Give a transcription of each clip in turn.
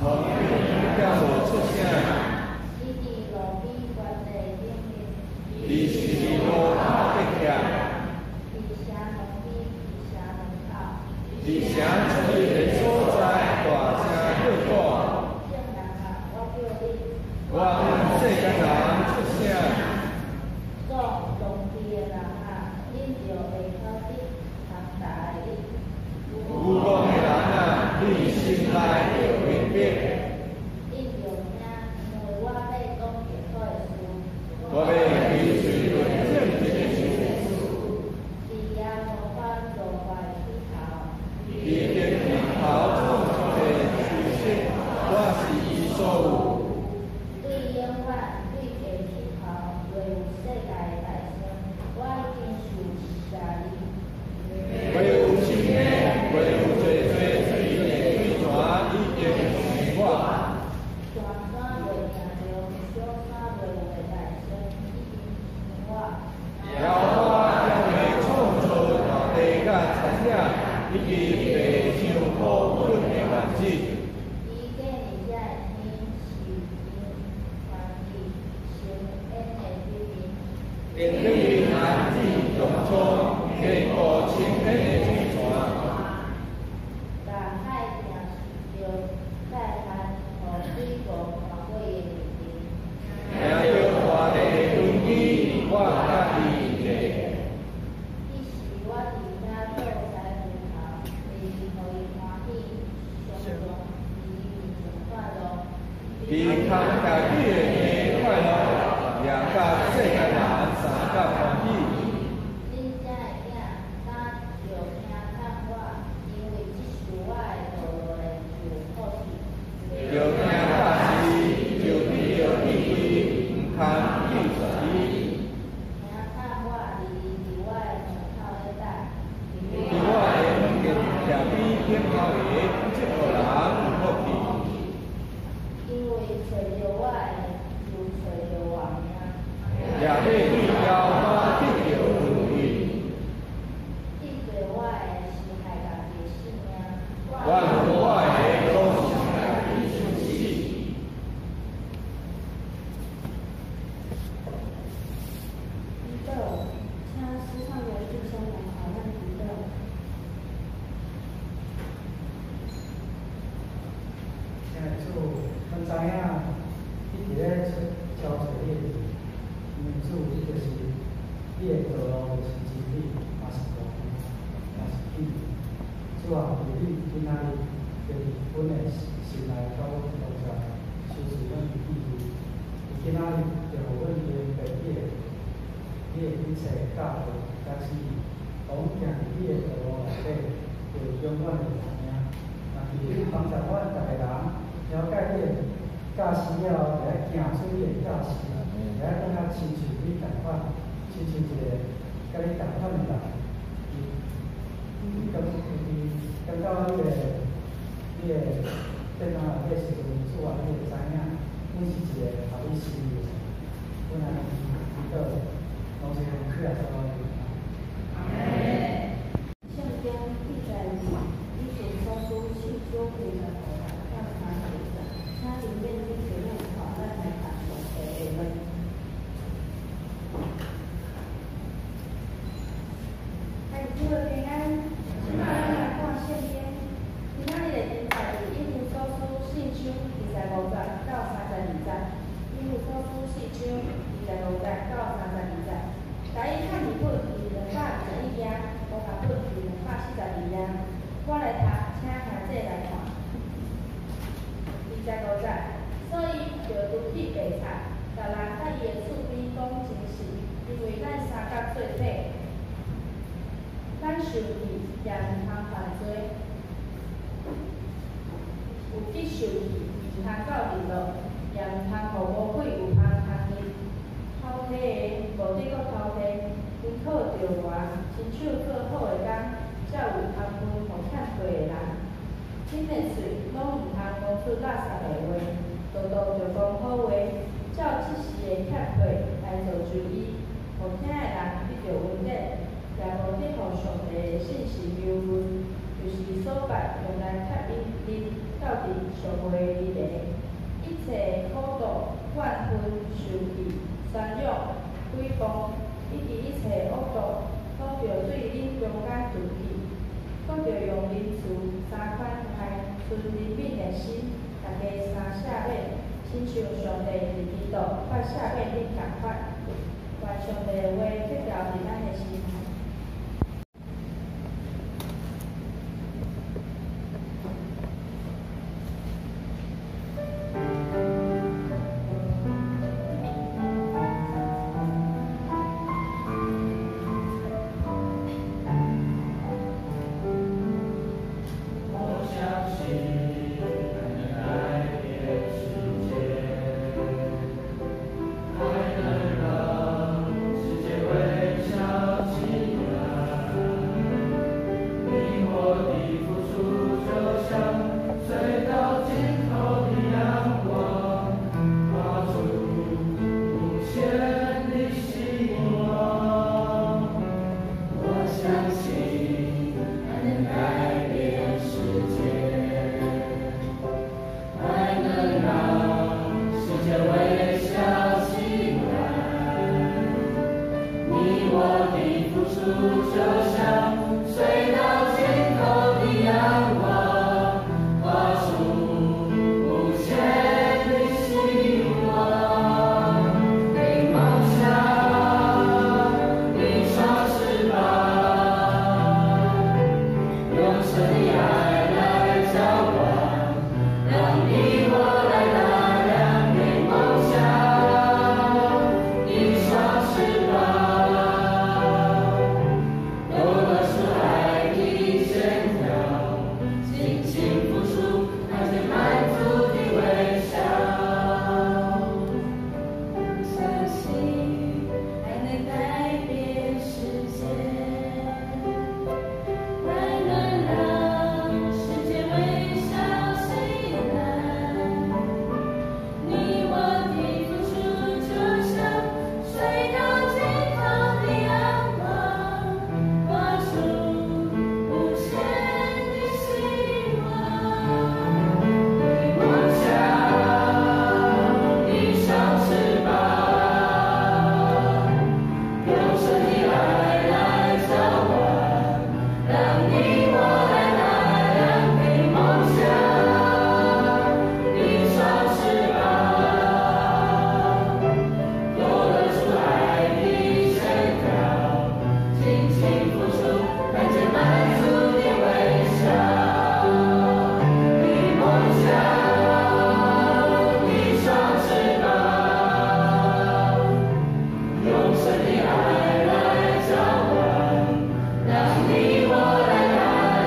苍蝇才無出聲。伊佇路邊懸地頂面。佇十字路口趯徛。佇城門邊，佇城門口。佇城出入的所在，大聲叫講。眾人啊，我叫恁。我向世間人出聲。講當地的人啊，恁著會曉得通台語。愚戇的人啊，恁心內著明白。恁著聽，因為我欲講極好的事。我欲開喙論正直的事。佇耶和華造化的起頭。佇天頂頭創出的初始，我是伊所有。對永遠，對下起頭，未有世界的誕生，我已經受設立。未有深坑，未有濟濟水的水泉，已經是我。大山未聽著，小山未有的誕生，已經是我。耶和華還未創造大地佮田野，以及地上可耕的萬物。伊建立這个天是因傳佇深淵的裡面。奠定伊安置穹蒼，堅固深淵的水泉。大海聽著帶番予水無看過伊的命令。聽著大地的根基，我佮伊坐。彼時我佇遐倒栽葡萄，日日予伊歡喜，常常佇伊面前快樂。伊空家己的耳快樂，也佮世間人相佮歡喜。恁這的囝，敢著聽勸我，因為這是我的道路的是有福氣。著聽教示，就得著智慧，毋通拒絕伊。聽勸我，日日佇我的門口咧等。佇我的門前徛邊等候的這個人有福氣。因為揣著我的，就揣著活命。也欲對耶和華得著恩惠。得著我的是害家己的性命。怨恨我的，攏是家己想死。彼得，請司唱的弟兄來挑戰彼得。親愛的主，阮知影你佇咧招揣你的人，因為主，你就是你的道路就是真理，嘛是活命，嘛是義。主啊，求你今仔日就佇阮的心內佮阮同在，修賜阮的智慧。今仔日就予阮明白你的一切教導佮旨意，予阮行佇你的道路內底，就永遠的活命。嘛求你幫助阮逐个人了解你的教示了後，會愛行出你的教示，會愛感覺親像你仝款，親像一個佮你仝款的人。伊感伊感覺你的變化內底時陣，主啊，你會知影，阮是一個合你心意的人。阮按呢祈禱，攏是奉主耶穌的名。聖經記載佇以弗所書四章25節到30節，請林勉弟兄帶咱來讀上帝的話。願主的平安，這擺咱來看聖經。今仔日的經節是以弗所書四章25節到32節。以弗所書四章25節到32節。台語漢字本佇221頁，烏合本佇242頁。我來讀，請兄弟來看。25節，所以著除去白賊，逐人佮伊的厝邊講誠實，因為咱三角做體。咱受氣也毋通犯罪，有得受氣，毋通到日落，也毋通予魔鬼有通通入。偷提的無得閣偷提，因靠著活，親手做好的工，才有通分予欠缺的人。恁的喙攏毋通講出垃圾的話，常常著講好話，照這時的欠缺來造就伊，予聽的人得著恩典，也無得予上帝的信息謬誤。就是所拜用來吸引恁鬥陣上袂離的。一切苦毒、怨恨、受氣、訕妄、毀謗，以及一切惡毒，攏著對恁中間除去。閣著用仁慈三款來存憐憫的心，大家相赦免，親像上帝佇基督發赦免恁仝款。願上帝的話得著佇咱的心內。我相信愛能改變世界，愛能讓世界微笑起來。你我的付出就像隧道盡頭的陽光，發出無限的希望。我相信愛能改變世界，愛能讓世界微笑起來。你我的付出就像隧道盡頭的陽光，發出無限的希望。給夢想一雙翅膀，用神的愛來澆灌，讓你我來打量。給夢想一雙翅膀，勾勒出愛的線條，盡情付出，看見滿足的微笑。相信愛能改變世界，愛能讓世界微笑起來。你我的付出就像隧道盡頭的陽光，發出無限的希望。給夢想一雙翅膀，用神的愛來澆灌，讓你我來打量。給夢想一雙翅膀，勾勒出愛的線條，盡情付出，看見滿足的微笑。給夢想一雙翅膀，用神的愛來澆灌，讓你我來打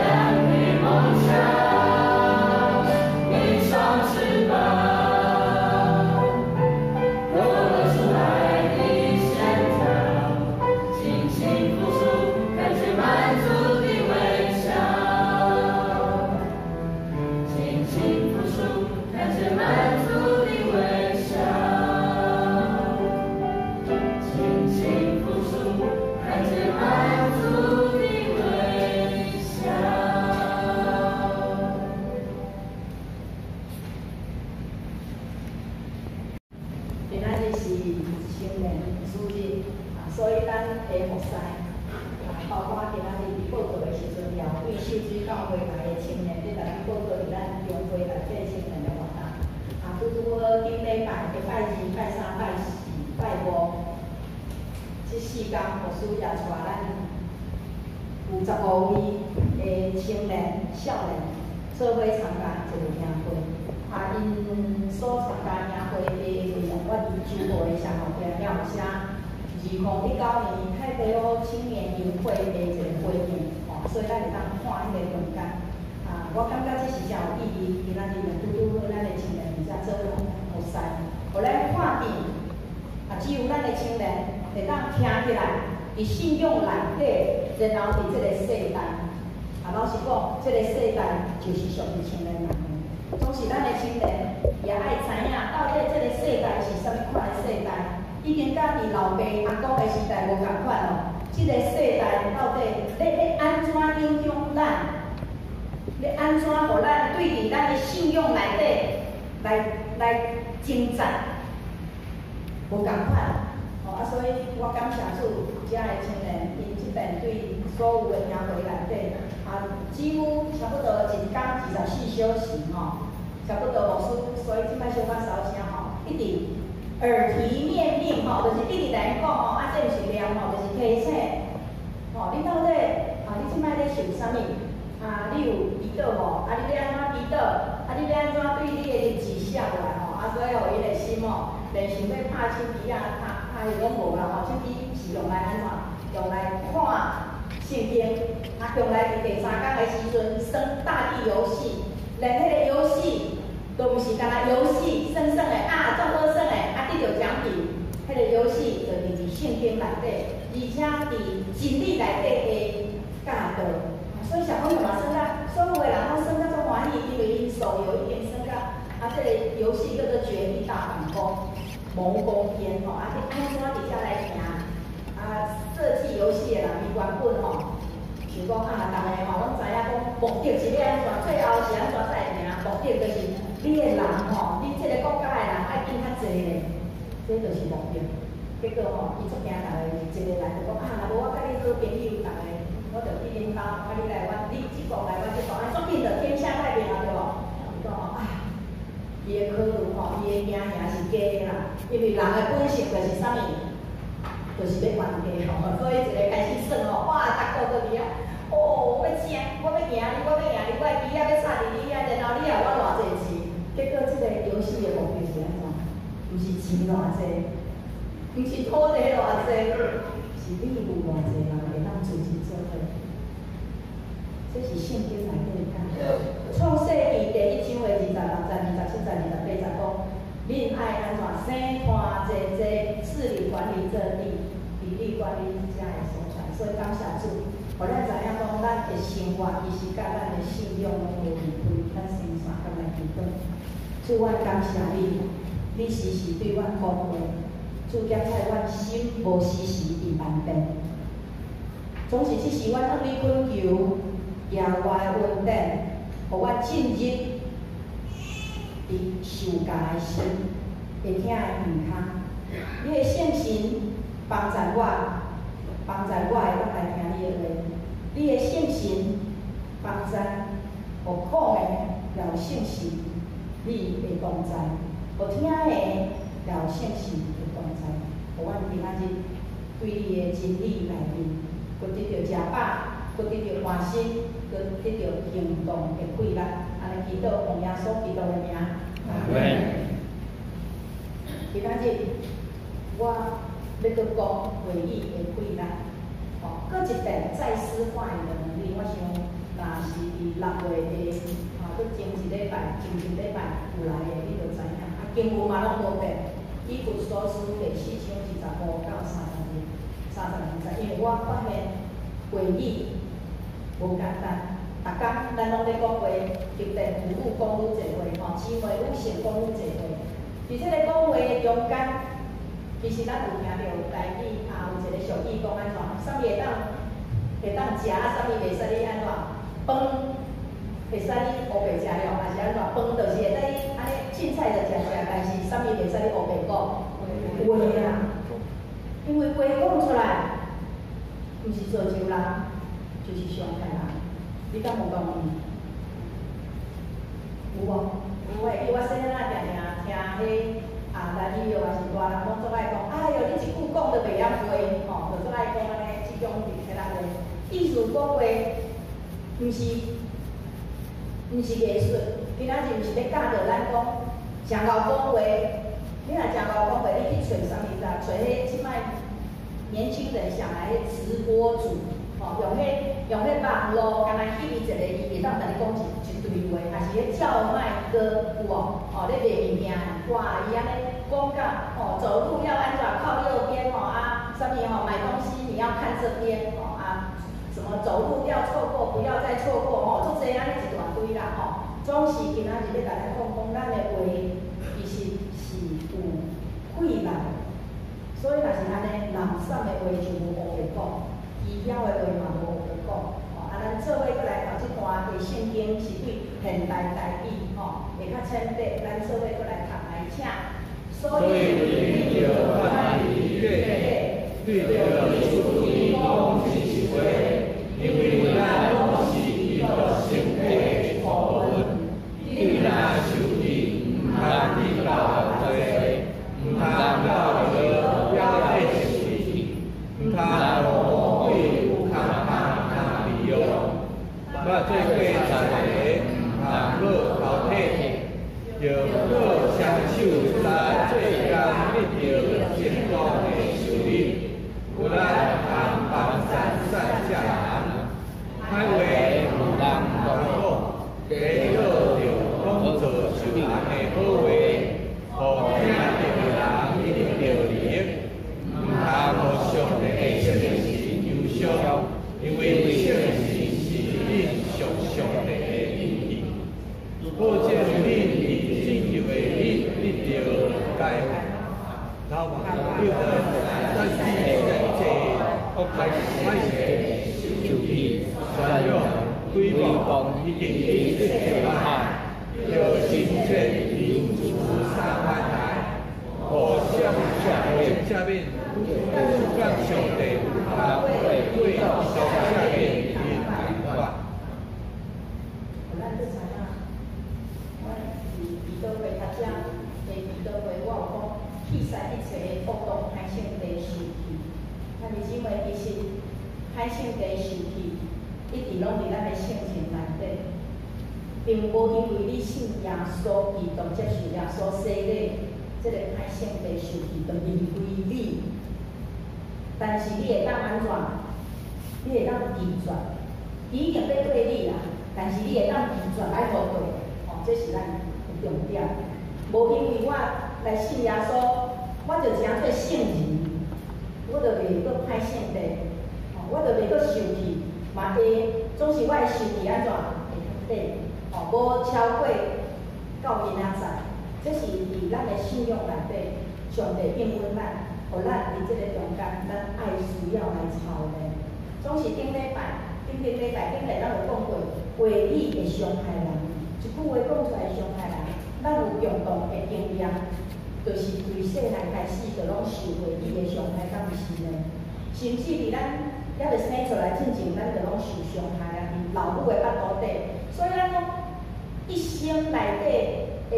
量。給夢想一雙翅膀，勾勒出愛的線條，盡情付出，看見滿足的微笑。盡情付出，看見滿足的微笑。盡情付出，看見滿足的微笑。今仔日是青年主日，啊，所以咱的服侍，啊，包括今仔日佇報告的時陣，也有對秀水教會來的青年，咧共咱報告佇咱中會內底青年的活動。啊，拄拄好頂禮拜的拜二、拜三、拜四、拜五，這四工牧師也帶咱有15位的青年、少年做伙參加一個營會。啊，𪜶所參加營會的內容，我佇周報的時候，定定有寫2019年太平洋青年營會的一個回應，吼，所以咱會當看彼個文件。啊，我感覺這是誠有意義，今仔日就拄拄好，咱的青年佇遮做伙服侍，予咱看見，啊，只有咱的青年會當徛起來，佇信仰內底，然後佇這個世代，啊，老實講，這個世代就是屬於青年人的。總是咱的青年也愛知影，到底這個世代是啥物款的世代，已經佮佇老爸阿公的時代無仝款咯。這個世代到底咧咧按怎影響咱？欲按怎予咱對佇咱的信仰內底來掙扎，無仝款。吼啊，所以我感謝主，遮的青年，𪜶這邊對所有的營會內底，啊，幾乎差不多一工24小時吼，差不多牧師，所以這擺小可掃聲吼，一直耳提面命吼，就是一直來講吼，啊，這毋是念吼，就是提醒，吼，你到底啊，你這擺咧想啥物？啊，你有祈禱無？啊，你欲按怎祈禱？啊，你欲按怎對你的日誌寫落來吼？啊，所以予𪜶的心吼，連想欲拍手機啊，拍彼攏無啦吼，手機是用來按怎？用來看聖經，啊，用來佇第三工的時陣耍大地遊戲，連彼個遊戲都毋是干焦遊戲，耍耍的啊，足好耍的，啊，得著獎品。彼個遊戲就是佇聖經內底，而且佇真理內底的教導。所以小朋友嘛耍甲，所有的人攏耍甲足歡喜，因為𪜶手遊已經耍甲，啊，這個遊戲叫做絕地大反攻，謀攻篇吼，啊，你按怎佇遮來行？啊，設計遊戲的人伊原本吼，想講啊，逐个吼攏知影講目的是欲按怎，最後是按怎才會贏？目的就是你的人吼，你這个國家的人愛變較濟咧，這就是目的。結果吼，伊足驚逐个一個來就講啊，若無我佮你好朋友，逐个我就去恁兜，啊你來阮，你這國來阮這國，啊足緊就天下太平啊，對無？伊講吼啊，伊的考慮吼，伊的驚嚇是假的啦，因為人的本性就是啥物？就是欲冤家吼，所以一個開始耍吼，哇，逐個都佇遐，哦，我欲勝，我欲贏你，我欲贏你，我的旗仔欲插佇你遐，然後你予我偌濟錢？結果這個遊戲的目的是按怎？毋是錢偌濟，毋是土地偌濟，是你有偌濟人會當組織做伙。這是聖經內底的教。創世記第一章的26節、27節、28節講，恁愛按怎生湠濟濟，治理管理這地，比例管理遮的所在。所以感謝主，予咱知影講，咱的生活其實佮咱的信仰攏無離開。咱先相共來祈禱。主，阮感謝你，你時時對阮講話，主檢查阮心無時時佇萬變，總是這時阮向你懇求耶和華的恩典，予阮進入佇受教的心，會聽的耳孔。你的聖神幫助我，幫助我會當來聽你的話。你的聖神幫助，予講的也有聖神，你的同在；予聽的也有聖神的同在。予阮今仔日對你的真理內面，閣得著食飽，閣得著歡喜，閣得著行動的氣力。按呢祈禱，奉耶穌基督的名。阿門。今仔日我欲閣講話語的氣力，吼，閣一遍再思話語的能力。我想，若是佇6月的，啊，閣前一禮拜、前前禮拜有來的，你就知影。啊，經文嘛攏無變，以弗所書第四章25到32、32節，因為我發現話語無簡單。逐工咱攏咧講話，特別婦女講愈濟話，吼，姊妹女性講愈濟話。佇這個講話的中間，其實咱有聽著台語啊，有一個俗語講按怎，啥物會當食，啥物袂使你按怎，飯會使你烏白食了，還是按怎？飯就是會使你按呢凊彩就食食，但是啥物袂使你烏白講話啦，因為話講出來，毋是造就人，就是傷害人。你敢無同意？有無？有會記我細漢仔定定聽彼啊，台語抑是大人攏足愛講，哎喲，你一句講都袂曉話，吼，就足愛講按呢這種直接話。意思講話，毋是藝術，今仔日毋是欲教導咱講誠𠢕講話。你若誠𠢕講話，你去揣啥物啦？揣彼這擺年輕人上來彼直播主，吼，用彼網路，干焦翕伊一个，伊會當共你講一堆話，抑是彼叫賣哥有無？吼，咧賣物件，哇，伊按呢講甲，吼，走路要按怎靠右邊吼啊，啥物吼，買東西你要看這邊吼啊，什麼走路要錯過，不要再錯過吼，足濟按呢一大堆啦吼。總是今仔日欲共咱講講，咱的話其實是有氣力的，所以若是按呢，濫衊的話就無烏白講，虛囂的話嘛無烏白講，吼啊，咱做伙閣來讀這段經。的聖經是對現代台語吼，會較淺白，咱做伙閣來讀來請。所以你著反律法，對著律法講真實話，因為咱攏是基督身體的一部分。你若受氣，毋通得到罪，毋通到著表弟受氣，毋通予魔鬼有空通通利用。捌做過田的，毋通閣偷提，著閣雙手來做工，得著成功的收入，有力通幫贊細隻人。歹話有人毋通講，加倒著講造就人的好話，予聽著的人得著利益。毋通予上帝的聖神憂傷，因為聖神是恁屬上帝的印記。保證恁佇進入的日得著該頭目叫咱只這歹勢受氣、宣揚、毀謗已經一切歹，著親切仁慈三款待，互相赦免，感上帝有通過基督赦免恁共款。咱閣知影，我佇祈禱會較遮，佇祈禱會我有講，棄殺一切的惡毒，歹性地受氣。兄弟姊妹，其實歹性地受氣，一直攏佇咱的性情內底，並無因為你信耶穌基督，接受耶穌洗禮，這個歹性地受氣就離開你。但是你會當按怎？你會當拒絕，伊已經欲對你啦，但是你會當拒絕來予過，吼，這是咱的重點。無因為我來信耶穌，我就成做聖人，我就袂閣歹性地，吼，我就袂閣受氣，嘛會，總是我的受氣按怎會較短，吼，無超過到明仔載。這是佇咱的信仰內底，上帝應允咱，予咱佇這個中間，咱愛需要來操練。總是頂禮拜、頂頂禮拜、頂禮咱有講過，話語會傷害人，一句話講出來傷害人。咱有共同的經驗，就是對細漢開始就攏受話語的傷害，敢毋是呢？甚至佇咱猶未生出來進前，咱就攏受傷害啊！佇老母的腹肚底，所以咱講一生內底的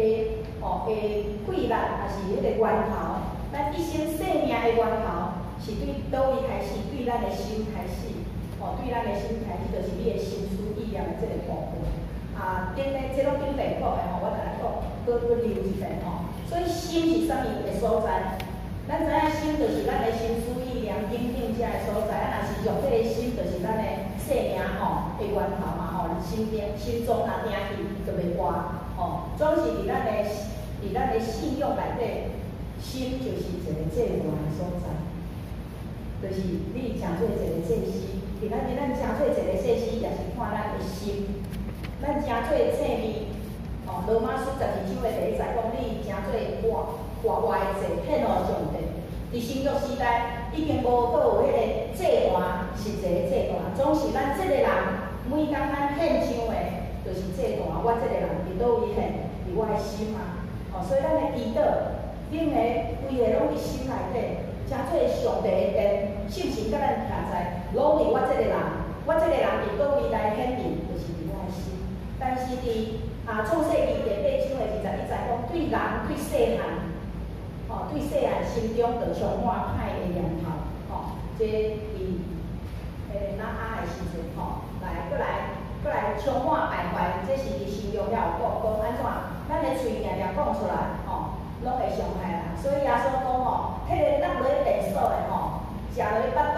吼的氣力，抑是彼個源頭，咱一生生命的源頭，是對佗位開始？對咱的心開始，吼，對咱的心開始，就是你的心思意念的這個部分。啊，頂咧，這攏頂禮講的吼，我逐來講，閣閣留一遍吼。所以心是啥物的所在？咱知影心就是咱的心思意念等等遮的所在。啊，若是用這個心，就是咱的生命吼的源頭嘛吼。心定心臟若定去，就袂活吼。總是佇咱的信仰內底，心就是一個祭壇的所在，就是你成做一個祭司。今仔日咱成做一個祭司，也是看咱的心。咱成做祭物，吼，羅馬書12章的第一節講，你成做活活活的祭，獻予上帝。佇新約時代，已經無閣有彼個祭壇，是一個祭壇，總是咱這個人每工咱獻上的，就是祭壇。我這個人佇佗位獻？佇我的心啊。吼，所以咱的祈禱，頂個規個攏佇心內底，成做上帝的殿，聖神佮咱徛在，攏佇我這個人，我這個人佇佗位來顯明，就是佇我的心。但是佇創世記第八章的21節講，對人對細漢，吼，對細漢心中就充滿歹的念頭，吼，這佇彼個挪亞的時陣，吼，來閣來閣來充滿敗壞，這是佇新約遐有講，講按怎，咱的喙定定講出來，吼，攏會傷害人。所以耶穌講吼，彼個落落去便所的吼，食落去腹肚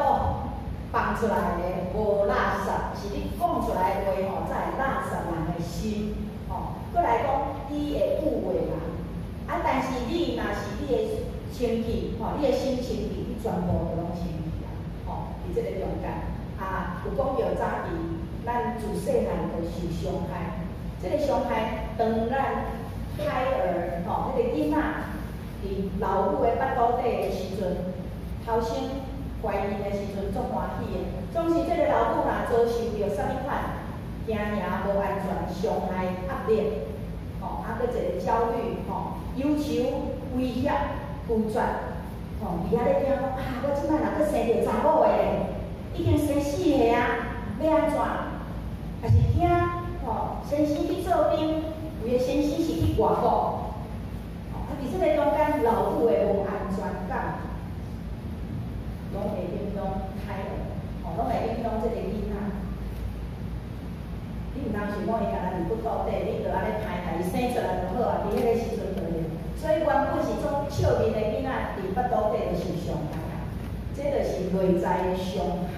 放出來的無垃圾，是你講出來的話吼，才會垃圾人的心，吼。閣來講，你會誤會人，啊，但是你若是你的清氣，吼，你的心清氣，你全部都攏清氣啊，吼，佇這個中間，啊，有講著早期咱自細漢就受傷害，這個傷害當咱胎兒，吼，彼個囡仔佇老母的腹肚底的時陣，頭先懷孕的時陣足歡喜的，總是這個老母若遭受著啥物款驚惶無安全、傷害、壓力，吼，啊，閣一個焦慮，吼，憂愁、威脅、拒絕，吼，佇遐咧驚講啊，我這擺若閣生著查某的咧，已經生四個啊，欲按怎？抑是驚，吼，先生去做兵，有的先生是去外國，吼，啊，佇這個中間，老母的無安全感，攏會影響胎兒，吼，攏會影響這個囡仔。你毋通想講伊干焦佇腹肚底，你著按呢歹共伊生出來就好啊，佇彼個時陣就會。所以原本是足笑面的囡仔，佇腹肚底就受傷害啊。這就是內在的傷害，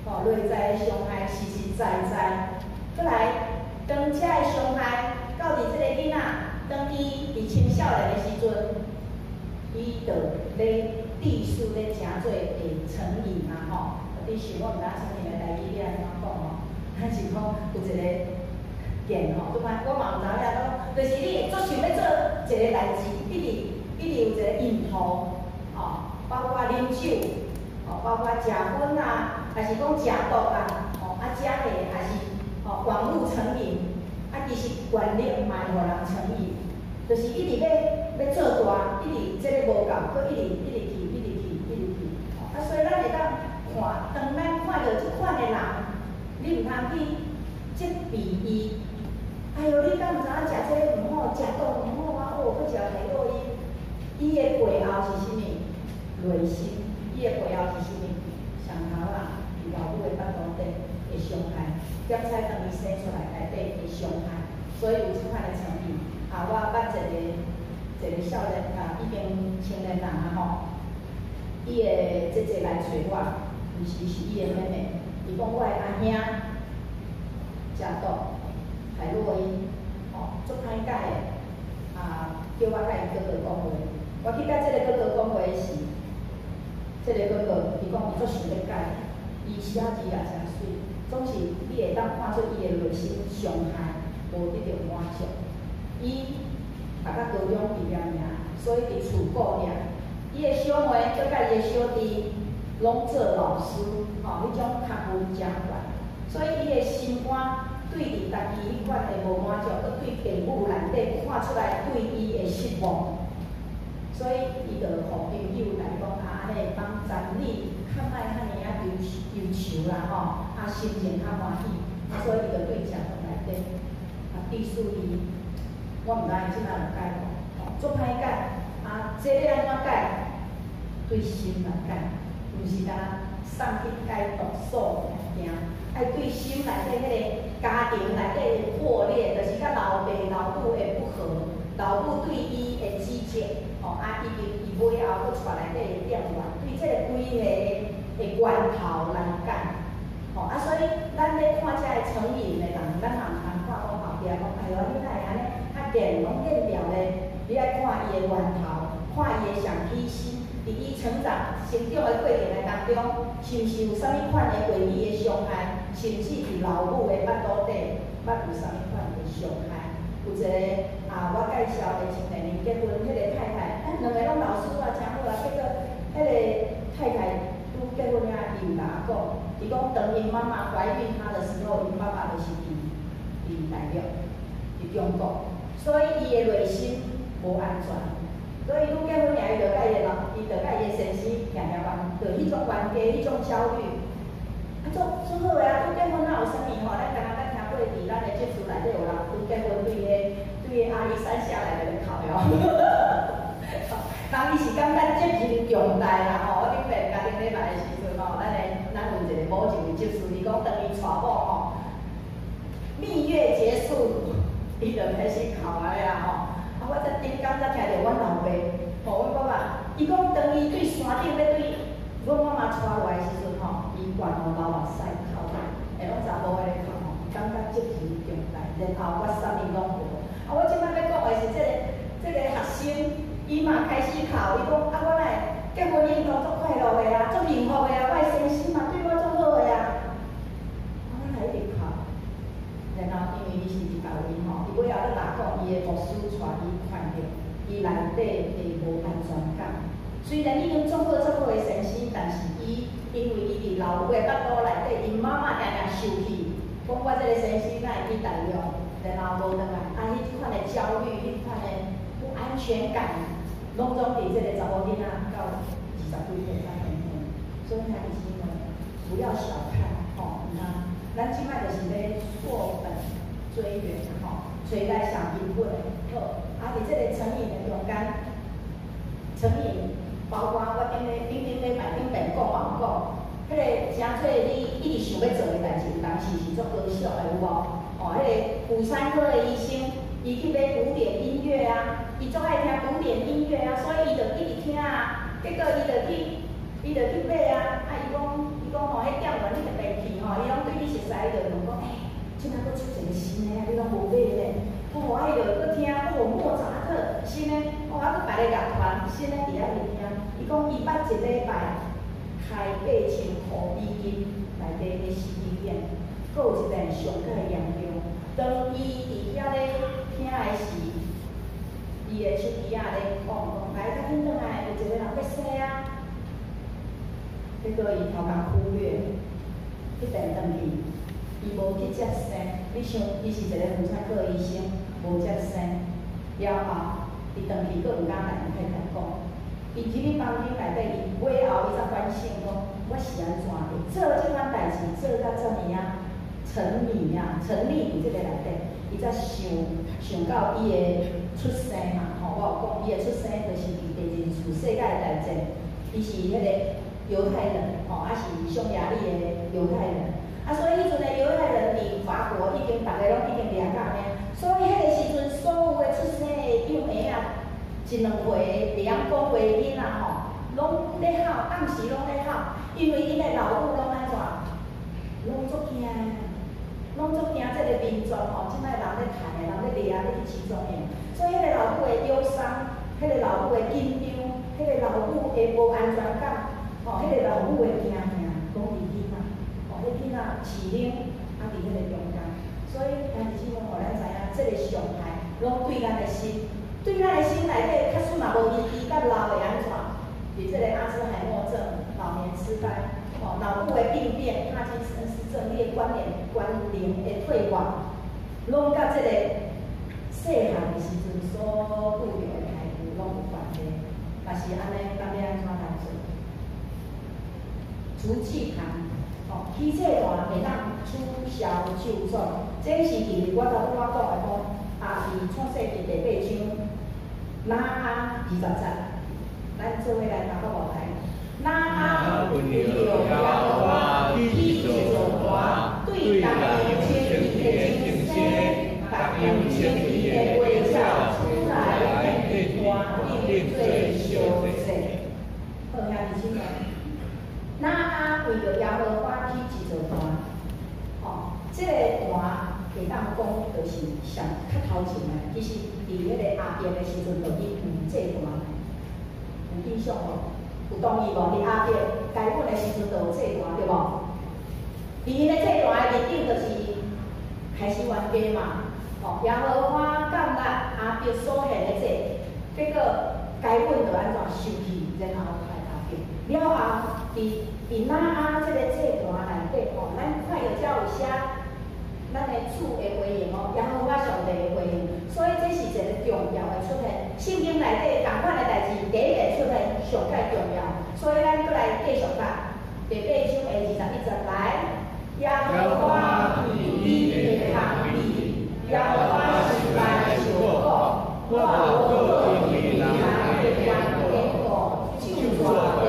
吼，內在的傷害實實在在。閣來，當這个傷害到佇這個囡仔，當伊佇青少年的時陣，伊就咧繼續咧誠做會成癮啊，吼。你想我毋知影成癮的台語你按怎講吼？咱是講有一個見吼，拄擺我嘛毋知影講，就是你會足想欲做一個代誌，一直一直有一個癮頭，吼，包括啉酒，吼，包括食薰啊，抑是講食毒啊，吼，啊，這個也是吼網路成癮，啊，其實權力嘛會予人成癮，就是一直欲欲做大，一直這个無夠，閣一直一直去，一直去，一直去，啊，所以咱會當看，當咱看著這款的人，你毋通去責備伊。哎喲，你敢毋知影食這个毋好，食毒毋好啊？哦，閣食海洛因，伊的背後是啥物？內心，伊的背後是啥物？上頭啊，佇老母的腹肚底的傷害，檢采當伊生出來內底的傷害，所以有這款的成癮。啊，我捌一個一個少年啊，已經成年人啊吼，伊的姐姐來揣我，毋是是伊的妹妹，伊講我的阿兄食毒、海洛因，吼，足歹改的，啊，叫我共伊哥哥講話。我去共這個哥哥講話時，這個哥哥伊講伊足想欲改，伊寫字也誠媠，總是你會當看出伊的內心傷害，無得著滿足。伊讀到高中畢業爾，所以佇厝顧遐。伊的小妹閣佮伊的小弟攏做老師，吼，彼種學問誠懸，所以伊的心肝對佇家己彼款的無滿足，閣對父母內底看出來對伊的失望，所以伊就予朋友來講啊，按呢幫讚你，較莫遐爾仔憂憂愁啦吼，啊心情較歡喜，所以伊就對食毒內底，啊，致使伊，我毋知伊這擺有改無，吼，足歹改，啊，這个按怎改？對心來改，毋是干焦送去解毒所爾，愛對心內底彼個家庭內底的破裂，就是佮老爸老母的不和，老母對伊的指責，吼，啊，以及伊尾後閣帶內底的變亂，對這個規个的源頭來改，吼，啊，所以咱咧看這个成癮的人，咱也毋通看講後壁講，哎喲，你哪會按呢？較見攏見掉咧，你愛看伊的源頭，看伊的上起始。佇伊成長、成長的過程的當中，是毋是有啥物款的過去的傷害，甚至佇老母的腹肚底，捌有啥物款的傷害？有一個啊，我介紹的青年人結婚，彼個太太，啊，兩個攏老師啊，誠好啊。結果，彼個太太拄結婚了，伊有共我講，伊講當𪜶媽媽懷孕她的時候，𪜶爸爸就是佇大陸，佇中國，所以伊的內心無安全。所以拄結婚爾，伊就佮伊的老，伊就佮伊的先生定定冤，就彼種冤家，彼種焦慮。啊，足足好的啊！拄結婚哪有啥物吼？咱敢若捌聽過佇咱的節目內底有人拄結婚對彼對彼阿里山下來就咧哭的哦。人伊是感覺責任重大啦吼！我頂擺家庭禮拜的時陣吼，咱的咱有一個某一位執事，伊講當伊娶某吼，蜜月結束，伊就開始哭啊啦吼。啊！我才頂工才聽著阮老爸，吼，阮爸爸，伊講當伊對山頂欲對阮媽媽帶落來的時陣吼，伊懸予流目屎哭，會攏查某的咧哭吼，感覺責任重大，然後我啥物攏無。啊！我這擺欲講的是這個這個學生，伊嘛開始哭，伊講啊，我哪會結婚以後足快樂的啊，足幸福的啊，我的先生嘛對我足好的啊，啊，我哪會一直哭？然後因為伊是佇別位吼，伊尾後閣來講，伊的牧師帶伊看著伊內底的無安全感。雖然已經足好足好的先生，但是伊因為伊佇老母的腹肚內底，𪜶媽媽定定受氣，講我這个先生哪會去大陸，然後無轉來，啊，彼款的焦慮，彼款的不安全感，攏總佇這个查某囡仔到20幾歲才顯現。所以兄弟姊妹，不要小看吼，毋通，咱這擺就是咧溯本追源吼，揣來上根本的。好，啊，佇這个成癮的中間，成癮包括我頂咧頂頂禮拜頂遍講嘛有講，彼个誠濟你一直想欲做的代誌，有當時是足高尚的，有無？哦，彼个婦產科的醫生，伊去買古典音樂啊，伊足愛聽古典音樂啊，所以伊就一直聽啊，結果伊就去買啊，啊，伊講吼，彼店員你特別去吼，伊攏對你熟似，伊就問講，欸，這擺閣出一个新的啊，你攏無買咧？哦，啊，伊就閣聽，哦，莫扎特新的，哦，啊，閣別个樂團新的佇遐佇聽。伊講伊捌一禮拜開8000箍美金內底的 CD 片，閣有一遍上蓋嚴重。當伊佇遐咧聽的時，伊的手機仔咧講講，來，較緊轉來，有一個人欲生啊。結果伊頭殼忽略，彼邊轉去，伊無去接生。你想，伊是一個婦產科醫生，無接生，了後，伊轉去閣毋敢來太太講。伊入去房間內底，伊尾後伊才反省講：我是按怎會做這款代誌做甲遮爾仔沉迷啊，沉溺佇這个內底，伊才想想到伊的出生嘛，吼，我有講伊的出生就是佇第二次世界大戰，伊是彼個猶太人，吼，啊是匈牙利的猶太人，啊，所以彼陣的猶太人佇法國已經逐个攏已經掠甲爾，所以彼个時陣所有的出生的幼兒仔，一兩歲袂曉講話的囡仔吼，攏咧哭，暗時攏咧哭，因為𪜶的老母攏按怎，攏足驚，攏足驚這个民族吼，這擺人咧趁的，人咧掠，咧去集中營，所以彼个老母的憂傷，彼个老母的緊張，彼个老母的無安全感，吼，彼个老母的驚嚇，攏佇囡仔，吼，彼囡仔飼奶，啊，佇彼个中間，所以兄弟姊妹，予咱知影，這个傷害攏對咱的心，對咱的心內底，假使若無醫治，到老會按怎？佇這個阿茲海默症、老年痴呆、吼腦部的病變、帕金森氏症，你的關聯關聯的退化，攏佮這個細漢的時陣所拄著的開具攏有關係。若是按呢，咱欲按怎來做？除祭壇，吼，起祭壇會當取消咒詛，這是佇我頭拄仔講的講，啊，佇創世記第八章，拿亞20節，咱做伙來讀好無？來，拿亞為著耶和華起一座壇，對逐樣清氣的精生，逐樣清氣的花鳥出來，獻壇頂做燒祭。好，兄弟姊妹，拿亞為著耶和華起一座壇，吼，這个壇會當講就是上較頭前的，其實佇彼個亞伯的時陣就已經有祭壇，有印象無？有同意無？佇亞伯該隱的時陣就有祭壇，對無？佇𪜶的祭壇的面頂就是開始冤家嘛，吼，耶和華感恩亞伯所獻的祭，結果該隱就按怎生氣，然後害亞伯。了後，佇拿亞這個祭壇內底吼，咱看著遮有寫咱的主的回應哦，耶和華上帝的回應，所以這是一個重要的出現。聖經內底仝款的代誌，第一個出現上蓋重要，所以咱閣來繼續讀第八章的21節來。耶和華為你的香味，耶和華實在想講，我無閣因為人的緣故，咒詛地，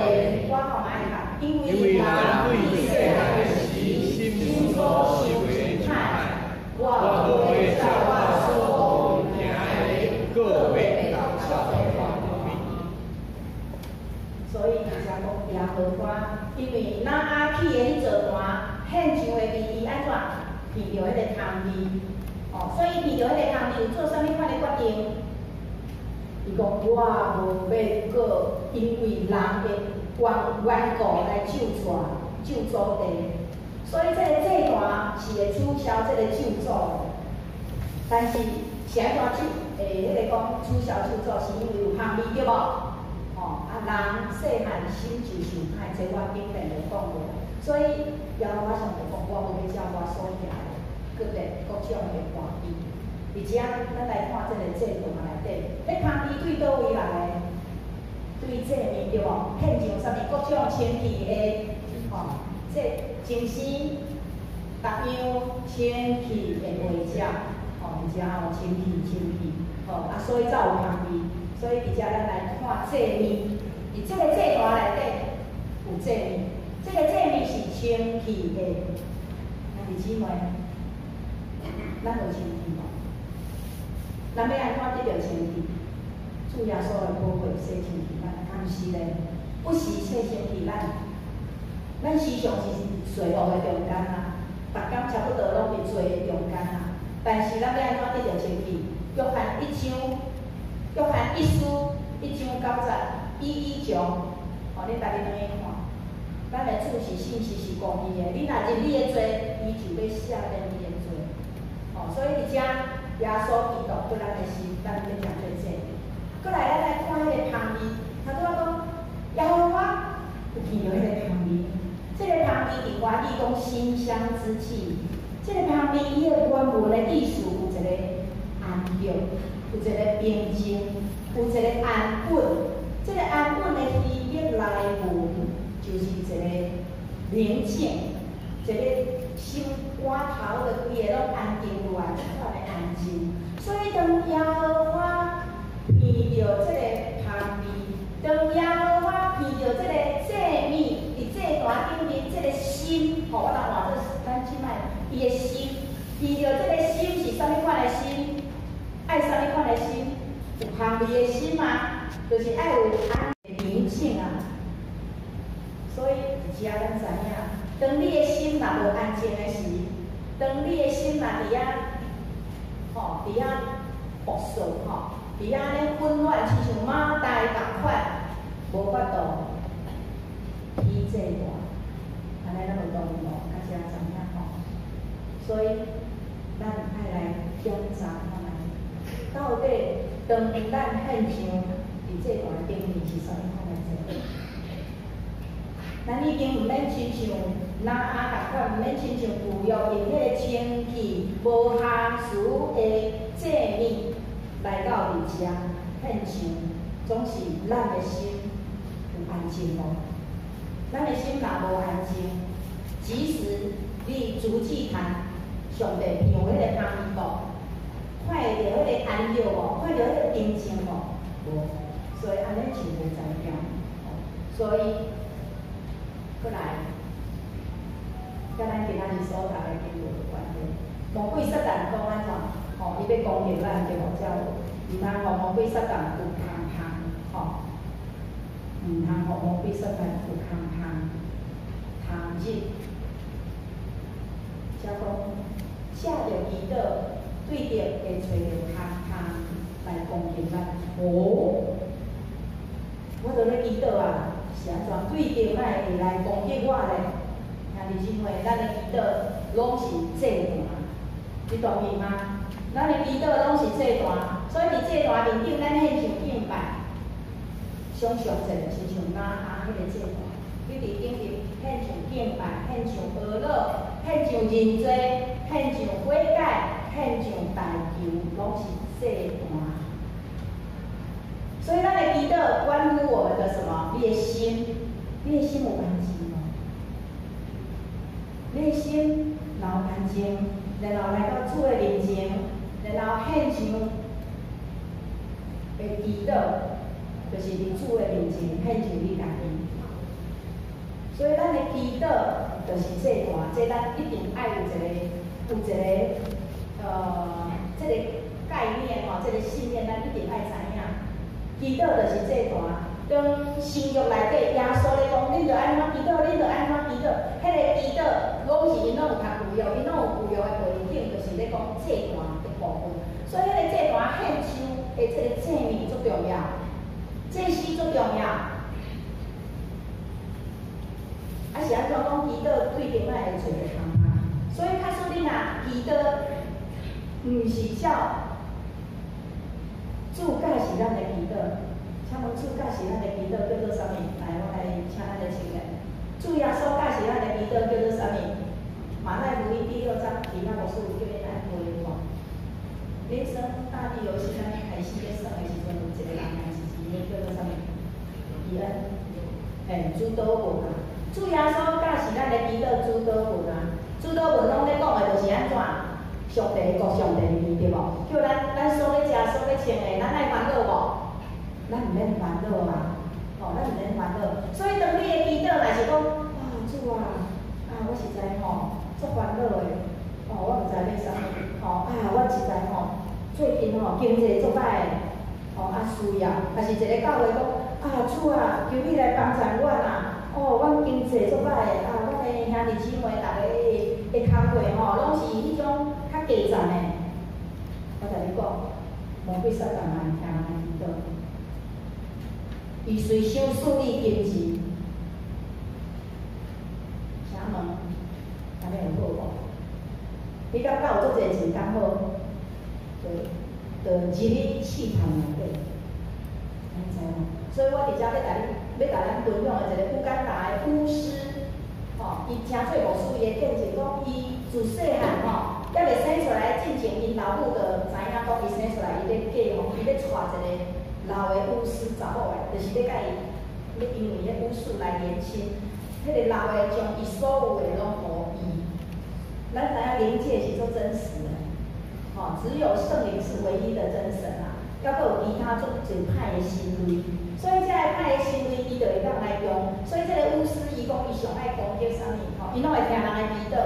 我看覓哈，因為人對細漢時心所想的歹，我無會照我所行的，閣欲到所以才講耶和華，因為拿亞起的彼座壇，獻上的味，伊按怎聞著彼個香味，哦，所以聞著彼個香味，有做啥物款的決定？伊講我無欲閣因為人的緣故來咒詛咒詛地，所以這个祭壇是會取消這个咒詛的。但是是按怎咒？欸，彼个講取消咒詛，是因為有香味對無？吼，啊，人細漢心就想歹，這我頂遍就講過。所以耶和華上帝講，我無欲照我所行的，決裂各種的跋敝。佇遮，咱來看這個祭壇內底，彼香味對佗位來的？對祭物對無？獻上啥物各種清氣的，吼，這精神逐樣清氣的味道，吼，佇遮吼清氣清氣，吼啊，所以才有香味。所以佇遮咱來看祭物，佇這個祭壇內底有祭物，這個祭物是清氣的。兄弟姊妹，咱有清氣無？咱欲按怎得著清氣？主耶穌的寶血洗清氣咱，敢是咧？不時洗清氣咱，咱時常是罪惡的中間啊，逐工差不多攏佇罪的中間啊。但是咱欲按怎得著清氣？約翰一章，約翰一書一章九節，一一章，吼，恁家己轉去看。咱的主是信實是公義的，你若認你的罪，伊就欲赦免你的罪。吼，所以佇遮耶穌基督對咱的心，咱欲誠做祭。過來，咱來看彼個香味，頭拄仔講耶和華有聞著彼個香味，這個香味佇華語講馨香之氣，這個香味伊的原文的意思有一個安息，有一個平靜，有一個安穩。這個安穩的希伯來文就是一個寧靜，一個心肝頭的規个攏安定落來，這款的安靜。所以當耶和華聞著這個香味，當耶和華聞著這個祭物佇祭壇頂面這個心，吼，我人換做咱這擺伊的心，聞著這個心是啥物款的心？愛啥物款的心？有香味的心嗎？就是愛有安寧靜啊。所以佇遮咱知影，當你的心若無安靜的時，當你的心若佇遐，吼，佇遐暴躁吼，佇遐咧混亂，親像馬大仝款，無法度起祭壇，按呢咱有同意無？大家知影吼？所以咱愛來檢查看覓，到底當咱獻上佇祭壇頂面是啥物款的祭？咱已經毋免親像挪亞仝款，毋免親像舊約用彼個清氣無瑕疵的祭物來到佇遮獻上，總是咱的心有安靜無？咱的心若無安靜，即使你築祭壇，上帝聞彼個香味無？看會著彼個安息無？看著彼個平靜無？無，所以按呢就無才調。所以過來，佮咱今仔日所讀的經文有關係。魔鬼撒旦講按怎？吼，伊欲攻擊咱對無？才有毋通予魔鬼撒旦有空窗，吼，毋通予魔鬼撒旦有空窗通入。才講，藉著祈禱，對敵會揣著空窗來攻擊咱。哦，我佇咧祈禱啊，是按怎？對敵哪會來攻擊我咧？兄弟姊妹，咱的祈禱攏是祭壇，你同意嗎？咱的祈禱攏是祭壇，所以佇祭壇面頂，咱獻上敬拜。想象一下，親像挪亞彼個祭壇，你佇頂面獻上敬拜，獻上哀禱，獻上認罪，獻上悔改，獻上代求，攏是祭壇。所以咱的祈禱關乎我們的什麼？你的心，你的心有安靜無？你的心若有安靜，然後來到主的面前，然後獻上的祈禱，就是佇主的面前獻上你家己。所以咱的祈禱就是祭壇，這咱一定愛有一個這個概念吼，這個信念，咱一定愛知影。祈禱就是祭壇。當新約內底耶穌咧講，恁著按怎祈禱，恁著按怎祈禱，彼個祈禱攏是𪜶攏有讀舊約，𪜶攏有舊約的背景，就是咧講祭壇的部分。所以彼個祭壇獻上的這個祭物足重要，祭司足重要。啊是按怎講祈禱對敵乃會揣著空窗？所以假使你若祈禱，毋是照主教示咱的祈禱，請問主教示咱的祈禱叫做啥物？來，我來請咱的青年。主耶穌教示咱的祈禱叫做啥物？馬太福音第六章，其他牧師有叫恁大地遊戲咱咧開始咧耍的時陣，有一個人名字是叫做啥物？伊恩，嘿，主禱文啊。主耶穌教示咱咧祈禱主禱文啊。主禱文攏咧講的就是按怎？上帝國，上帝義，對無？叫咱咱所欲食、所欲穿的，咱愛煩惱無？咱毋免煩惱啊！吼，咱毋免煩惱。所以當你的祈禱若是講，啊主啊，啊我實在吼足煩惱的，吼我毋知欲啥物，吼啊我實在吼最近吼經濟足歹的，吼啊需要，若是一個教會講，啊主啊，求你來幫助阮啊！哦，阮經濟足歹的，啊，阮的兄弟姊妹逐个的工課吼，攏是彼種較低層的。我共你講，魔鬼撒旦嘛會聽人的祈禱，伊隨想賜你金錢，請問，按呢有好無？你感覺有足濟錢敢好？就入去試探內底，你知無？所以我佇遮欲共你，欲共咱分享的一個烏干達的巫師，吼，伊誠濟牧師伊的見證講，伊自細漢吼，猶未生出來進前，𪜶老母就知影講伊生出來，伊咧嫁吼，伊咧娶一個老的巫師查某的，就是欲共伊，欲因為彼巫術來連親，彼個老的將伊所有的攏予伊。咱知影靈界是足真實的，吼，只有聖靈是唯一的真神啊，猶閣有其他足濟歹的行為，所以這个歹的行為，伊就會當來用。所以這个巫師伊講伊上愛攻擊啥物？吼，伊攏會聽人的祈禱。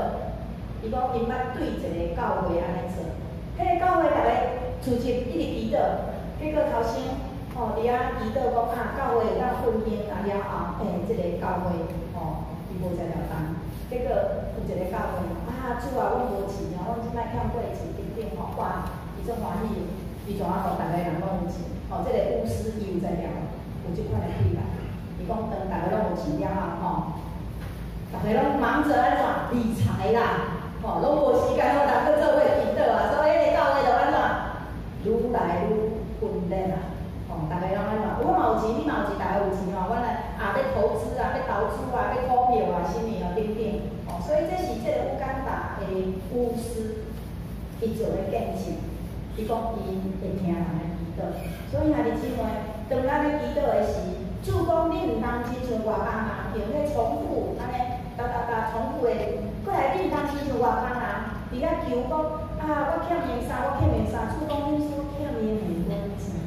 伊講𪜶捌對一個教會按呢做，彼個教會逐个聚集一直祈禱，結果頭先吼佇遐祈禱講啊，教會會當復興啊了後，欸，這个教會吼伊無才調當，結果有一個教會啊，主啊，阮無錢啊，阮這擺欠過錢等等吼，哇，伊足歡喜，伊怎啊予逐个人攏有錢？吼，這個巫師伊有才調，有這款的氣力。伊講當逐个攏無錢了後，吼，逐个攏忙著按怎理財啦，吼，攏無時間予人去做伙祈禱啊，所以彼个教會就按怎愈來愈分裂啊，吼，逐个攏按怎？我嘛有錢，你嘛有錢，逐个有錢吼，阮來啊欲投資啊，欲投資啊，欲股票啊，啥物啊等等，吼，所以這是這個烏干達的巫師伊做的見證，伊講伊會聽人的祈禱，所以兄弟姊妹，當咱咧祈禱的時，主講你毋通親像外邦人用咧重複按呢，噠噠噠重複的，過來你毋通親像外邦人佇遐求講啊，我欠伊啥，我欠伊啥，主講恁所欠伊的物，我知影。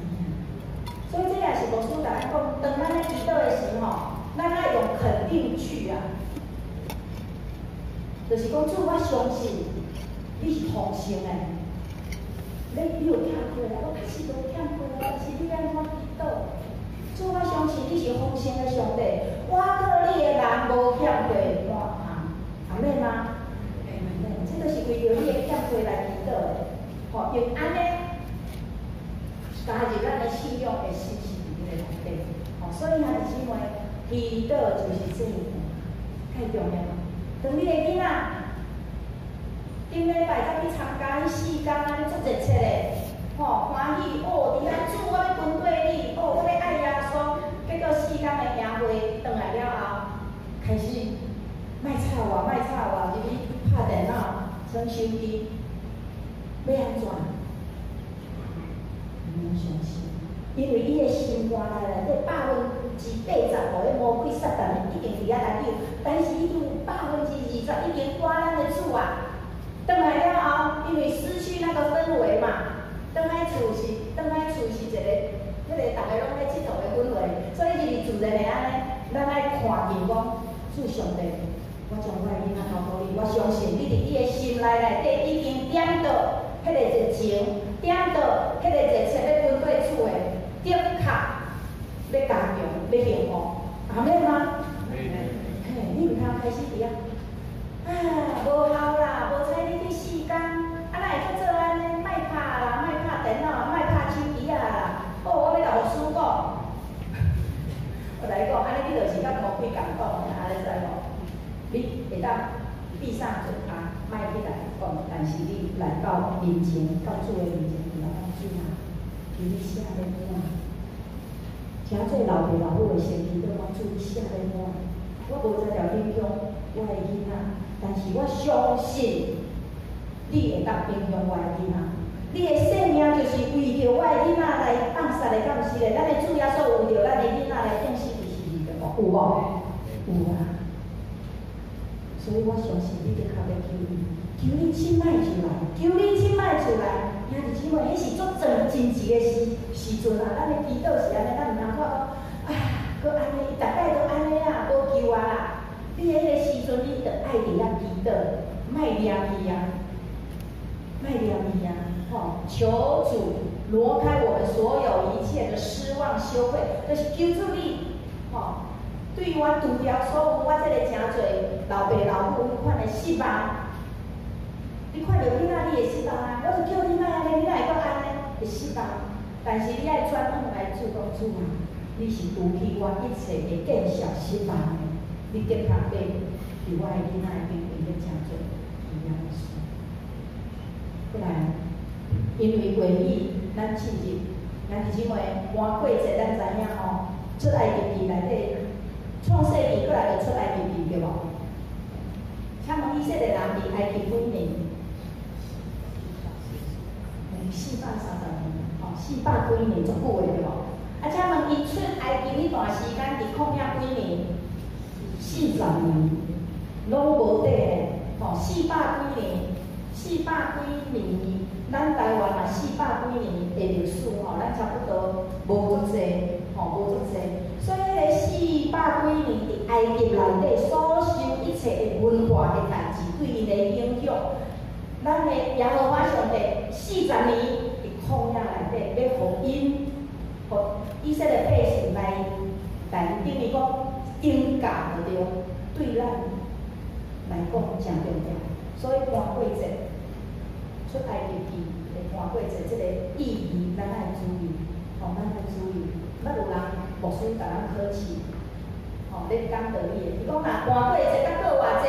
所以這也是牧師共咱講，當咱咧祈禱的時吼，咱愛用肯定句啊，就是講主，我相信你是豐盛的，你有欠缺啊，我確實無欠缺啊，但是你按怎祈禱？主，我相信你是豐盛的上帝，我靠你的人無欠缺半項，阿們嗎？這就是為著你的欠缺來祈禱的，吼，用按呢加入咱的信仰的信心佇彼個內底，吼，所以兄弟姊妹，祈禱就是這一步，太重要。當你的囡仔頂禮拜才去參加彼四工按呢足熱切的，吼，歡喜哦，佇遐主我欲跟綴你，哦，我欲愛耶穌。結果四工的營會轉來了後，開始莫吵我，莫吵我，入去拍電腦、耍手機，欲按怎？毋免相信，因為伊的心肝內內底85%的魔鬼撒旦已經佇遐來救，但是伊有20%已經趕咱的主啊。轉來了後，因為失去那個氛圍嘛，轉來厝是一個，彼個逐个攏咧𨑨迌的氛圍，所以伊是自然的按呢，咱愛看見講，主上帝，我將我的囡仔交予你，我相信你佇伊的心內內底已經點著彼個熱情，點著彼個熱切欲跟綴主的，的確欲加強，欲幸福，阿們嗎？嘿，你毋通開始佇遐，啊，無效啦，無采你去四工，啊，哪會閣做按呢？莫拍啦，莫拍電腦，莫拍手機啊啦！哦，我欲共牧師講，我共你講，按呢你就是佮魔鬼共講的，按呢知無？你會當閉上嘴巴，莫去來講，但是你來到面前，到主的面前，來講主啊，求你赦免我。誠濟老爸老母會先祈禱講主，你赦免我，我無才調影響我的囡仔，但是我相信你會當影響我的囡仔。你的性命就是為著我的囡仔來放殺的，敢毋是咧？咱的主耶穌為著咱的囡仔來釘死佇十字架，有無？有啊。所以我相信你的確欲求伊，求你這擺就來，求你這擺就來。兄弟姊妹，彼是足真真濟的時陣啊！咱的祈禱是按呢，咱毋通看講啊，閣按呢，逐擺都按呢啊，無救啊啦！你彼個時陣，你著愛佇遐祈禱，莫掠去啊，莫掠去啊！吼，求主挪開我們所有一切的失望、羞愧，就是求主你，吼，對我除掉所有我這个誠濟老爸老母彼款的失望。你看著囡仔，你會失望啊？我就叫你莫按呢，你哪會閣按呢？會失望。但是你愛轉往來主講主啊，你是除去我一切的見笑失望的，你的確欲佇我的囡仔頂面咧誠濟奇妙的事。過來，因為話語，咱進入，咱弟姊妹換過節，咱知影吼，出埃及記內底，創世記過來就出埃及記對無？請問以色列人佇埃及幾年？430年，吼，四百幾年足久的對無？啊，請問𪜶出埃及彼段時間佇曠野幾年？40年，攏無綴的，吼，四百幾年，四百幾年，咱台灣嘛四百幾年的歷史吼，咱差不多無足濟，吼，無足濟。所以彼个四百幾年佇埃及內底所受一切的文化的代誌，對𪜶的影響，咱的耶和華上帝40年佇曠野內底，欲予𪜶，予以色列百姓來等於講懲教就對，對咱來講誠重要。所以盤過節出埃及記的盤過節，這个意義咱愛注意，吼，咱愛注意。捌有人牧師共咱考試，吼，咧講道理的，伊講若盤過節佮過活節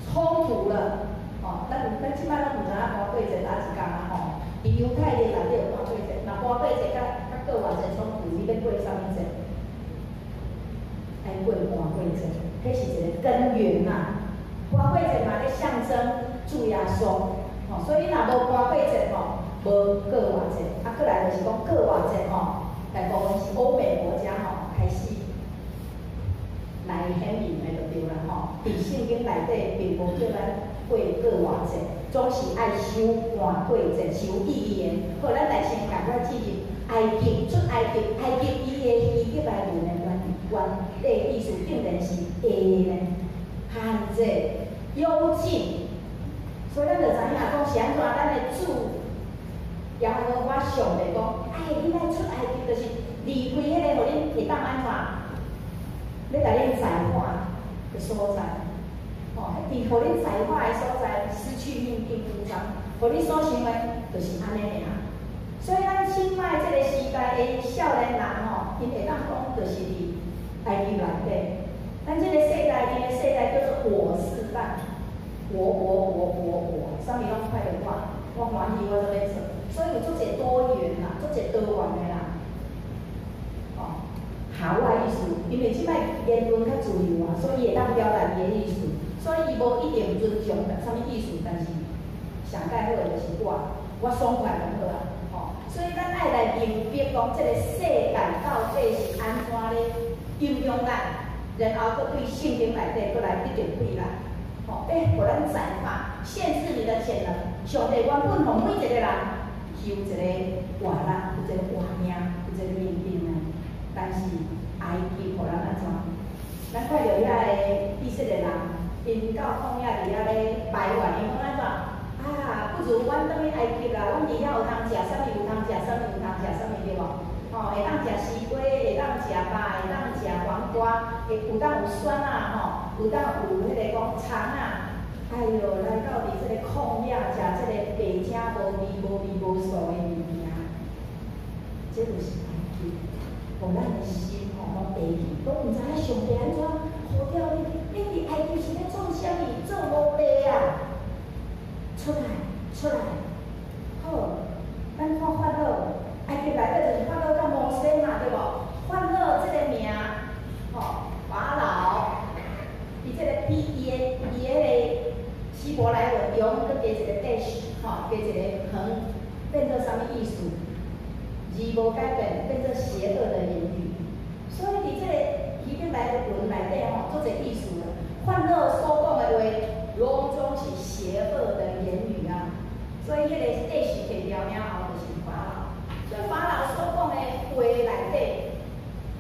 衝突了，吼，咱這擺攏毋知影盤過節佗一工啊，吼。佇猶太曆內底有盤過節，若盤過節佮過活節衝突，你欲過啥物節？愛過盤過節，彼是一个根源呐。盤過節嘛咧象徵主耶穌，吼，所以若無盤過節吼，無過活節。啊，過來就是講過活節吼，大部分是歐美國家吼開始來顯明的就對啦吼。佇聖經內底並無叫咱過過活節，總是愛守盤過節，是有意義的。好，咱來先共我進入埃及，出埃及，埃及伊的希伯來文的原底意思竟然是下呢，限制、幽禁。所以咱就知影講是按怎，咱的主耶和華上帝講，哎，恁愛出埃及，就是離開彼个，予恁會當按怎？欲共恁宰化的所在，吼，佇予恁宰化的所在，失去命定主張，予恁所想的，就是按呢爾。所以咱這擺這个時代的少年人吼，𪜶會當講，就是佇埃及內底。咱這个世代，𪜶的世代叫做我世代，我我我我我，啥物攏看著我，我歡喜我就欲做。所以有足濟多元啦，足濟多元的啦。吼，好我意思，因為這擺言論較自由啊，所以伊會當表達伊的意思，所以伊無一定尊重啥物意思，但是上蓋好的就是我，我爽快就好啊，吼。所以咱愛來明白講，這个世界到底是按怎咧影響咱，然後閣對聖經內底閣來得著對啦，吼，欲予咱宰化，限制你的潛能。上帝原本予每一個人是有一個活力，有一個活命，有一個命定啊。但是埃及予咱按怎？咱看著遐个以色列人，𪜶到曠野佇遐咧埋怨，𪜶講按怎？啊，不如阮轉去埃及啦，阮佇遐有通食啥物？有通食啥物？有通食啥物對無？吼，會當食西瓜，會當食肉，會當食黃瓜，會有當有蒜仔吼，有當有彼個講蔥仔。哎喲，來到佇這个曠野食這个白汫無味、無味無素的物件，這就是埃及，予咱的心吼攏地去，攏毋知影上帝按怎呼召恁，恁佇埃及是咧創啥物？做奴隸啊！出來，出來，好，咱看法老，埃及內底就是法老佮摩西嘛，對無？法老這个名，吼，法老，伊這個 P 伊的伊彼個希伯來文中閣加一個 dash，吼，加一個橫，做邪惡的言語。所以佇這個希伯來文內底吼，足濟意思啦。法老所講的話，攏總是邪惡的言語啊。所以彼個第十提條了後，就是法老。所以法老所講的話內底，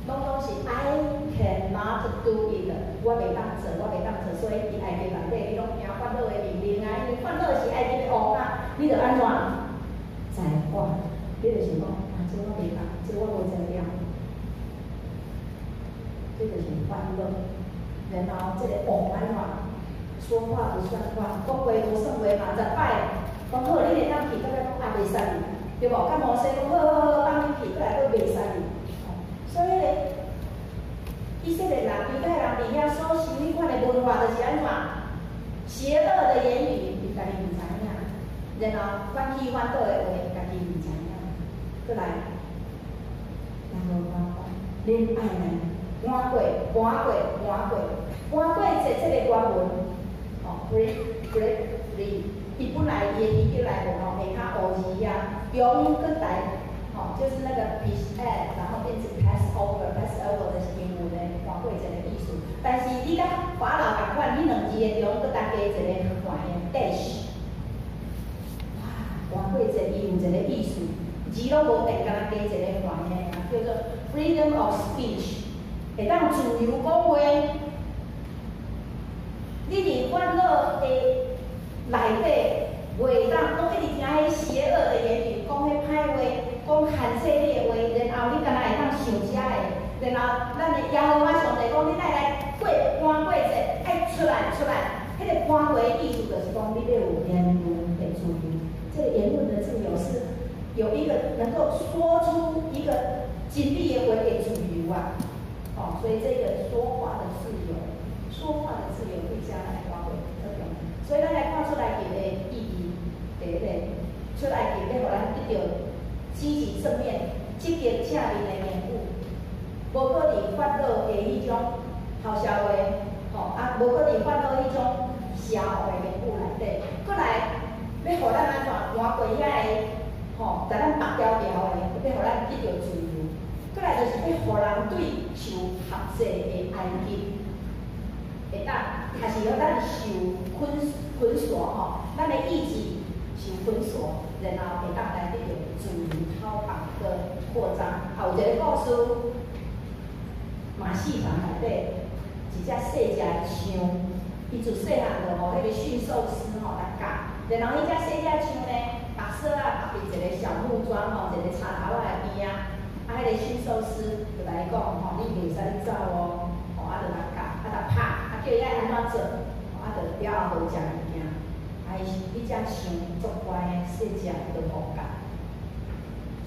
攏總是 I cannot do it，我袂當做，我袂當做。所以佇埃及內底，你攏聽法老的命令啊，因為法老是埃及的王啊，你著按怎？在話，你就想講啊，這我袂當，這我無才調。這就是法老。然後這個王按怎？說話不算話，講話無算話嘛，10擺講好，你會當去，閣來講啊袂使去，對無？佮摩西講好好好，放你去，閣來閣袂使去。所以咧，以色列人、猶太人佇遐所受彼款的文化，就是按怎？邪惡的言語，伊家己毋知影。然後反起反倒的話，家己毋知影。閣來，然後我講，恁愛來搬過，搬過，搬過，搬過節這個原文，吼，break break free，伊本來伊的希伯來文吼，下跤烏字啊，中閣來，吼，就是那個 pesach，然後變成 Passover，Passover 就是英文的搬過節的意思。但是你佮法老仝款，彼兩字的中閣單加一個橫的 dash。哇，搬過節伊有一個意思，字攏無變，干焦加一個橫的，叫做 freedom of speech，會當自由講話。你佇法老的內底，袂當攏一直聽彼邪惡的言語，講彼歹話，講限制你的話，然後你敢若會當想遮的，然後咱的耶和華上帝講，你愛來過搬過節，愛出來出來。彼個搬過的意思就是講，你欲有言論的自由。這個言論的自由是有一個能夠說出一個真理的話的自由啊！哦，所以這個說話的自由，說話的自由對遮來看過這種。所以咱來看出埃及的意義，第一個出埃及欲予咱得著積極正面、積極正面的言語，無閣佇法老的彼種咆哮話，吼啊，無閣佇法老彼種邪惡的言語內底，閣來欲予咱按怎搬過遐个，吼，共咱縛牢牢的，欲予咱得著自由。閣來就是欲予人對受轄制的埃及，會當，抑是予咱受捆捆鎖吼，咱的意志受捆鎖，然後會當來得著自由逃放的擴張。啊，有一個故事，馬戲團內底一隻細隻的象，伊自細漢就予彼個馴獸師吼來教，然後彼隻細隻象呢，縛索仔縛佇一個小木樁吼，一個柴頭仔的邊仔，啊，彼個馴獸師就來講吼，你袂使你走哦，吼，啊，就來教，啊，就拍，啊，叫伊愛按怎做，啊，就了後無食物件，啊，伊彼隻象足乖的，細隻就予教，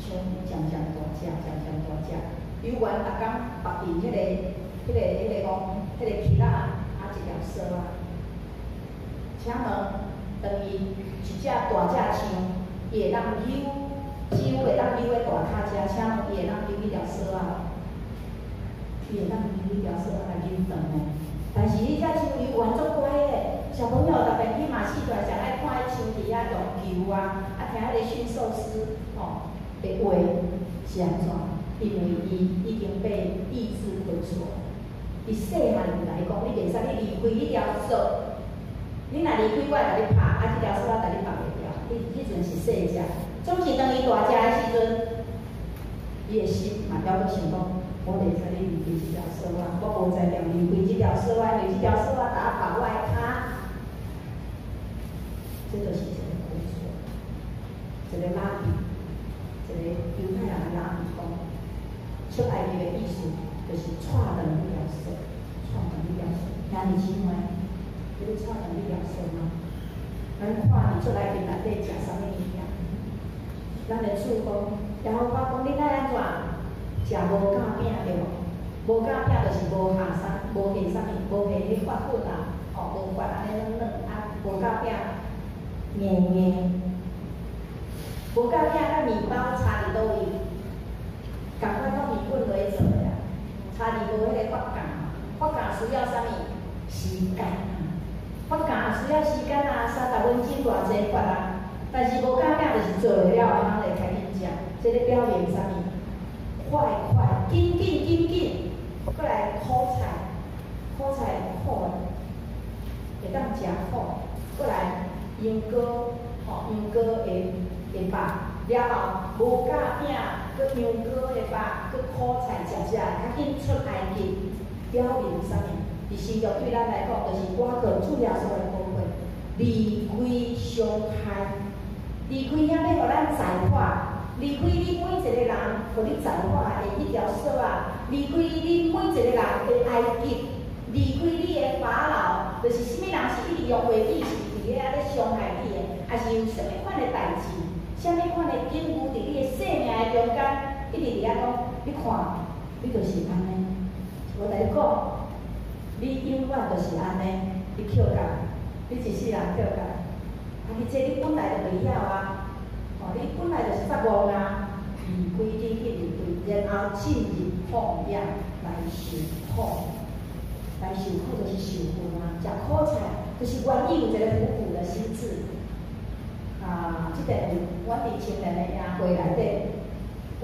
象漸漸大隻，漸漸大隻，猶原逐工縛佇彼個講，彼個皮仔，啊，一條索仔。請問，當伊一隻大隻象，伊會當扭，只有會當扭咧大跤遮，請問伊會當扭彼條索仔無？伊會當扭彼條索仔來扭斷的。但是彼隻象猶原足乖的，小朋友特別去馬戲團上愛看彼象佇遐用球啊，啊聽彼個馴獸師吼的話是按怎？因為伊已經被意志捆鎖。伊細漢就來講，你袂使你離開彼條索，你若離開，我會共你拍，啊，這條索仔共你縛袂牢。彼彼陣是細隻，總是當伊大隻的時陣，伊的心嘛猶閣想講，我袂使你離開這條索仔，我無才調離開這條索仔，因為這條索仔共我縛我的跤。這就是一個捆鎖，一個拉比，一個猶太人的拉比講，出埃及的意思就是掣斷彼條索，掣斷彼條索。兄弟姊妹，你欲掣斷彼條索嗎？咱看佇出埃及內底食啥物物件？咱的主講，耶和華講，恁愛按怎？食無酵餅對無？無酵餅就是無下啥，無下啥物，無下彼發粉啊，吼，無發按呢軟軟啊，無酵餅硬硬。無酵餅佮麵包差佇佗位？仝款攏麵粉落去做的啊，差佇無彼個發酵。發酵需要啥物？時間啊！發酵需要時間啊，30分鐘偌濟發啊。但是無酵餅就是做了，通就開始食，這咧表明啥物？快快，緊緊緊緊，閣來苦菜，苦菜苦的，會當食苦，閣來羊羔，吼，羊羔的的肉，了後無夾餅，閣羊羔的肉，閣苦菜食食，較緊出埃及，表明啥物？佇新約對咱來講，就是倚靠主耶穌的寶血，離開傷害，離開遐欲予咱在化。離開你每一個人，予你在化的彼條索仔，離開你每一個人的埃及，離開你的法老，就是啥物人是一直用話語是佇咧遐咧傷害你的，抑是有啥物款的代誌，啥物款的境遇佇你的生命的中間，一直佇遐講，你看，你就是按呢。我共你講，你永遠就是按呢，你抾共，你一世人抾共，啊，你這你本來就袂曉啊。哦，你本來就是煞戇啊，離開你去離開，然後進入曠野來受苦，來受苦就是受訓啊，食苦菜就是願意有一個苦苦的心志。啊，這個有阮佇青年的營會內底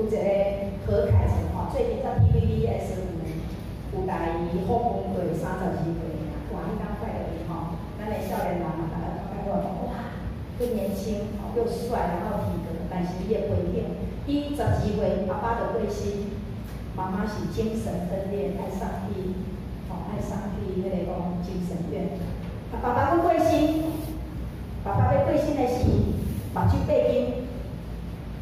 有一個何凱成吼，最近在 TVBS 有共伊訪問過32歲爾，哇，彼工快樂伊吼，咱的少年人嘛，逐家感覺講哇，閣年輕吼，又帥，然後體格，但是伊的背景，伊12歲爸爸就過身，媽媽是精神分裂，愛送去，吼，愛送去彼个講精神院。啊，爸爸閣過身，爸爸欲過身的時，目睭閉緊，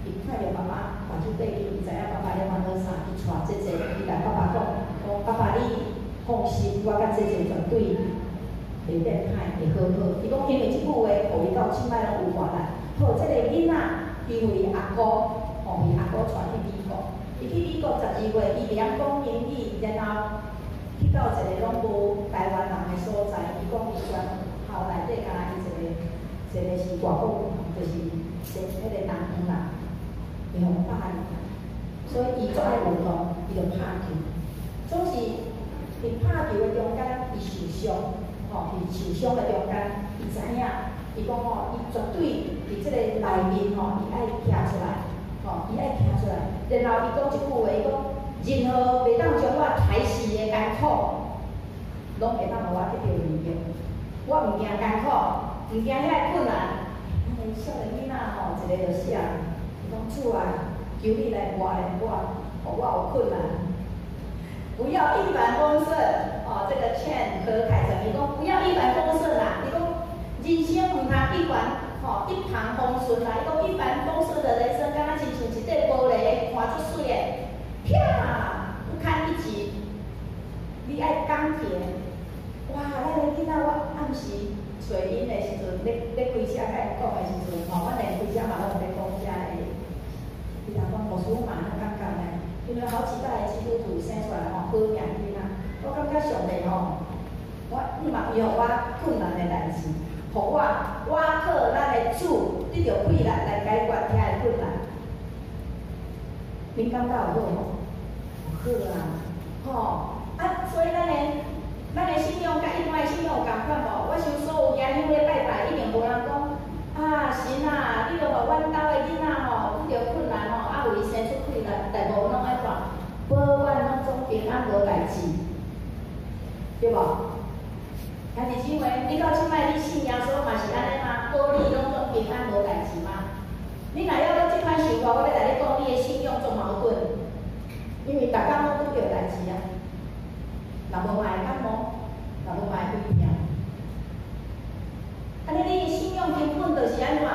伊看著爸爸目睭閉緊，伊知影爸爸咧煩惱啥，伊帶姐姐，伊共爸爸講，講爸爸你放心，我佮姐姐絕對袂變歹，會好好。伊講因為這句話，予伊到這擺攏有活力。好，這個囡仔，伊為阿姑，吼，伊阿姑帶去美國，伊去美國12歲，伊袂曉講英語，然後去到一個攏無台灣人的所在，伊講伊全校內底敢若伊一個，一個是外國人，就是彼個南方人，會予霸凌，所以伊足愛運動，伊就拍球，總是佇拍球的中間，伊受傷，吼，佇受傷的中間，伊知影，伊講吼，伊絕對佇這個內面吼，伊愛徛出來，吼，伊愛徛出來。然後伊講一句話，伊講任何袂當將我刣死的艱苦，攏會當予我得著榮耀。我毋驚艱苦，毋驚遐个困難。咱的少年囡仔吼，一個就寫，伊講主啊，求你來磨練我，予我有困難。不要一帆風順，哦，這個勸何凱成，伊講不要一帆風順啦，伊講人生毋通一帆，吼，一帆風順啦。伊講一帆風順的人生，敢若親像一塊玻璃，看足媠的，啪，不堪一擊。你愛鋼鐵，哇！咱的囡仔，我暗時揣𪜶的時陣，咧咧開車共𪜶講的時陣，吼，阮連開車嘛攏有咧講遮的。伊若講牧師嘛按呢感覺呢，因為好幾代的基督徒生出來吼，好命囡仔，我感覺上帝吼，我伊嘛伊予我困難的代誌，予我倚靠咱的主得著氣力來解決遐个困難。恁感覺有好無？有好啊，吼！啊，所以咱的信仰佮一般的信仰有仝款無？我想所有耶穌咧拜拜，一定無人講啊，神啊，你著予阮兜的囡仔吼拄著困難吼，啊，予伊生出氣力，但無攏按怎？保阮攏總平安無代誌，對無？兄弟姊妹，你到這擺你信耶穌嘛是按呢嗎？保你攏總平安無代誌嗎？你若猶閣這款想法，我欲共你講，你的信仰足矛盾，因為逐工攏拄著代誌啊。若無嘛會感冒，若無嘛會胃痛。按呢，你的信仰根本就是按怎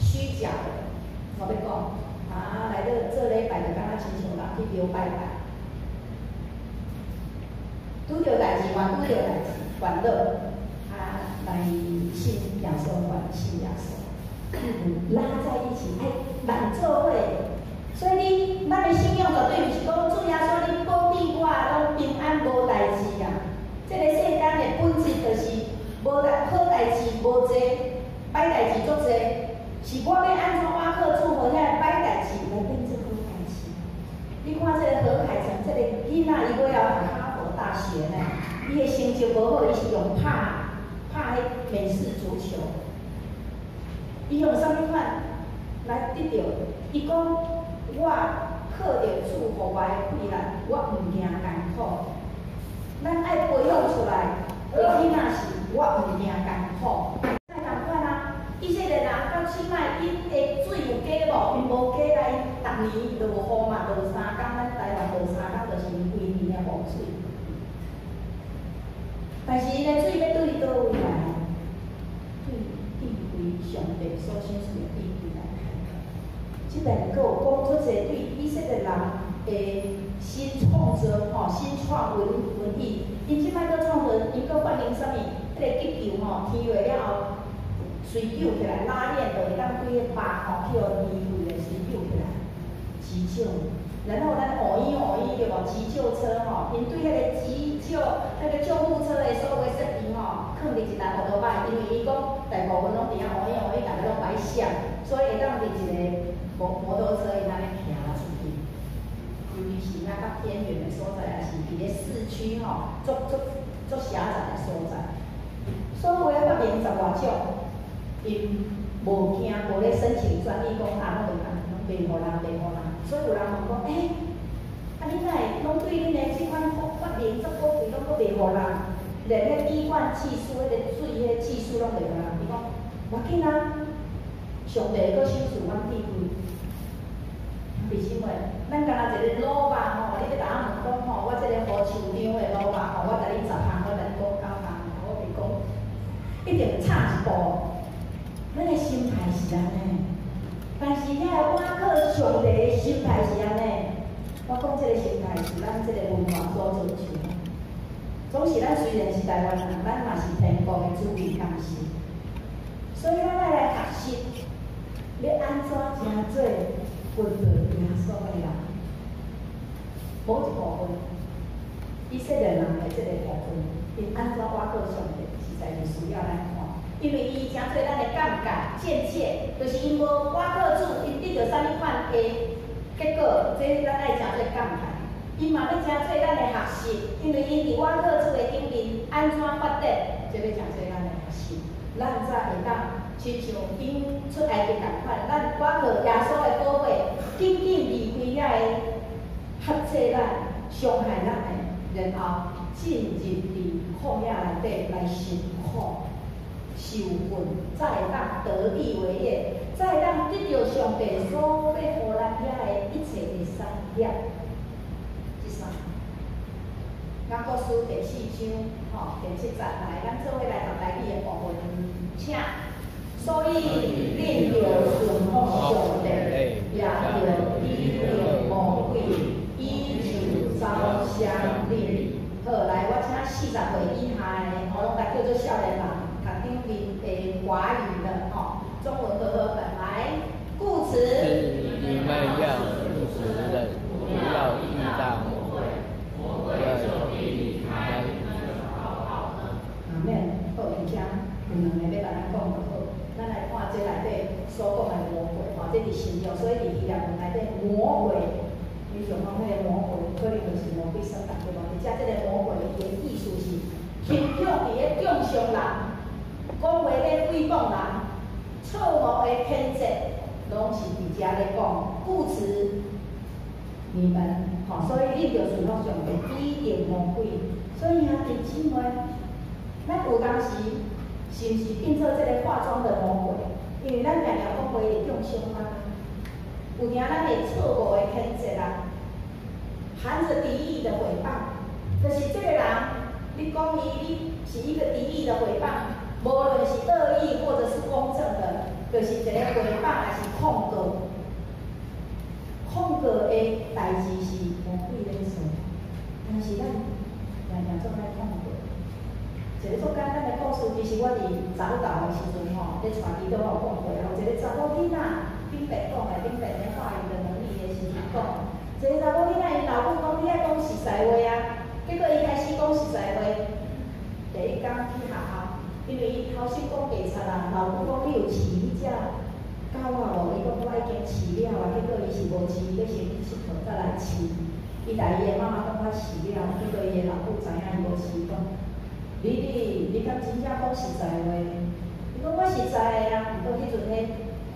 虛假的。我欲講，啊，來咧做禮拜就敢若親像人去廟拜拜，拄著代誌還拄著代誌，煩惱，啊，來信耶穌，還信耶穌，拉在一起，愛挽做伙。所以你，咱的信仰絕對毋是講主耶穌，你保庇我攏平安無代誌啊！這個世間的本質就是無代好代誌無濟，歹代誌足濟。是我欲按怎倚靠主，予遐个歹代誌來變做好代誌。你看這個何凱成，這個囡仔，伊尾後讀哈佛大學呢，伊的成績無好，伊是用拍拍彼美式足球。伊用啥物款來得著？伊講我靠靠著主予我的氣力，我毋驚艱苦。咱愛培養出來，最起碼是我毋驚艱苦。愛仝款啊！以色列人到這擺，𪜶的水有假無？𪜶無假來，逐年落雨嘛，落三工，咱台灣落三工，就是𪜶規年的雨水。但是𪜶的水欲對佗位來？對智慧，上帝所賞賜的智慧來。這邊閣有講出一個對以色列人的新創造吼，新創文文藝。𪜶這擺閣創造，𪜶閣發明啥物？彼個急救吼，天熱了後，隨救起來拉鏈，就會當規个腹吼去予離開的隨救起來，急救。然後咱哦醫哦醫對無？急救車吼，𪜶對彼個急救那個救護車的所有的設備吼，囥佇一台摩托擺，因為伊講大部分攏佇遐哦醫哦醫，逐个攏擺閃，所以會當佇一個摩托車𪜶按呢騎出去。尤其是遐較偏遠的所在，抑是佇咧市區吼，足足足狹窄的所在。所有的發明十外種，𪜶無驚，無咧申請專利，講啊，攏袂當，攏賣予人，賣予人。所以有人問講，欸，啊，你哪會攏對恁的這款發明遮寶貴，攏閣賣予人？連彼滴灌技術、彼個水彼個技術攏賣予人？伊講，無要緊啊，上帝閣賞賜阮智慧。弟兄姊妹，咱敢若一个老肉吼，你欲共我問講吼，我這個予市場的滷肉吼，我共你十項，我共你講九項，我袂講，一定差一步。咱的心態是按呢，但是遐个倚靠上帝的心態是按呢。我講這個心態是咱這個文化所追求。總是咱雖然是台灣人，咱嘛是天國的子民，敢是？所以咱愛來學習，欲按怎成做跟隨耶穌的人。某一部分，以色列人的這個部分，𪜶按怎倚靠上帝，實在是需要咱看。因為伊成做咱的尷尬、見解，就是𪜶無倚靠主，𪜶得著啥物款的結果，這咱愛成做尷尬。伊嘛欲成做咱的學習，因為𪜶佇倚靠主的頂面按怎發展，這欲成做咱的學習，咱才會當親像𪜶出埃及仝款，咱倚靠耶穌的寶血，緊緊離開遐个轄制咱、傷害咱的，然後進入佇曠野內底來辛苦受訓，才會當得地為業，才會當得著上帝所欲予咱遐的一切的產業。這三雅各書第四章，吼，第七節來，咱做伙來讀台語的部分，請。所以，恁著順服上帝，也著抵擋魔鬼，伊就走向恁。好，來，我請40歲以下的，我攏來叫做少年人，讀頂面的華語的，吼，中文和合本來。故此，你們要負責任，不要抵擋魔鬼，魔鬼就必離開你們逃跑了。阿們，好，而且有兩個欲共咱講就好。咱來看這內底所講的魔鬼，吼，這佇新約，所以佇希臘文內底魔鬼，你想講彼個魔鬼，可能就是魔鬼撒旦對無？而且這個魔鬼伊的意思是形象佇咧中傷人，講話咧誹謗人，錯誤的譴責，攏是佇遮咧講。故此，你們，吼，所以恁著順服上帝，抵擋魔鬼。所以兄弟姊妹，咱有當時是毋是變做這個化妝的魔鬼？因為咱定定講話會中傷咱，有影咱會錯誤的譴責啊，含著敵意的誹謗，就是這個人，你講伊，你是一個敵意的誹謗，無論是惡意或者是公正的，就是一個誹謗抑是控告。控告的代誌是魔鬼咧做，但是咱定定總愛控告。一個足簡單的故事，其實我佇早教的時陣吼，咧帶基督徒講過啊。有一個查某囡仔，頂白講的，頂白咧話語的能力的時陣講，一個查某囡仔𪜶老母講你愛講實在話啊，結果伊開始講實在話，第一工去學校，因為伊頭先講白賊啦，老母講你有飼彼隻狗仔無？伊講我已經飼了啊，結果伊是無飼，欲先去𨑨迌才來飼。伊共伊的媽媽講我飼了，結果伊的老母知影伊無飼，講你你你敢真正講實在話？伊講我實在的啊，毋過彼陣彼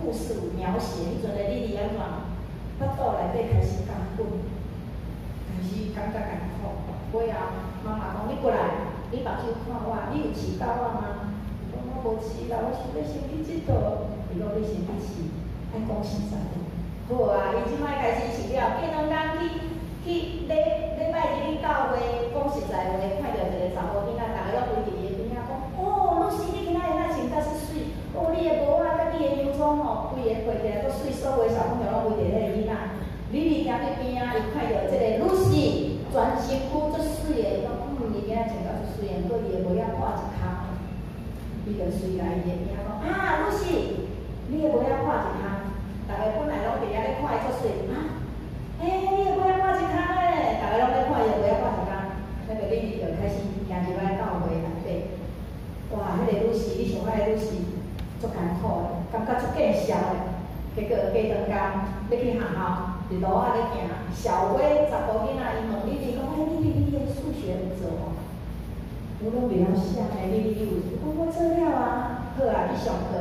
故事有描寫，彼陣的莉莉按怎？腹肚內底開始絞滾，開始感覺艱苦。尾後媽媽講：你過來，你目睭看我，你有飼狗仔嗎？伊講我無飼啦，我想欲先去𨑨迌。伊講你先去飼，愛講實在話。好啊，伊這擺開始飼了，過兩工去去禮禮拜日去教會講實在話，看著一個查某囡仔，逐家攏圍佇伊的邊仔講：哦，老師，你今仔日若穿甲足媠，哦，你的帽仔佮你的洋裝吼，規个配起來足媠，所有的小朋友攏圍佇彼個囡仔。李麗行佇邊仔，伊看著這個露西全身軀足媠的，伊講嗯，伊今仔穿甲足媠的，毋過伊的帽仔破一空。伊就隨來伊的邊仔講：啊，露西，你的帽仔破一空。逐家本來攏佇遐咧看伊足媠，啊，欸，你的帽仔破一空咧，逐家攏咧看伊的帽仔破一空。那個李麗就開始行入來教會內底。哇，彼個露西，你想彼個露西足艱苦的，感覺足見笑的。結果過兩工欲去學校，佇路仔咧行，小威查甫囡仔伊問李麗講：欸，李麗，你的數學有做無？我攏袂曉寫呢，李麗你有？伊講我做了啊。好啊，去上課，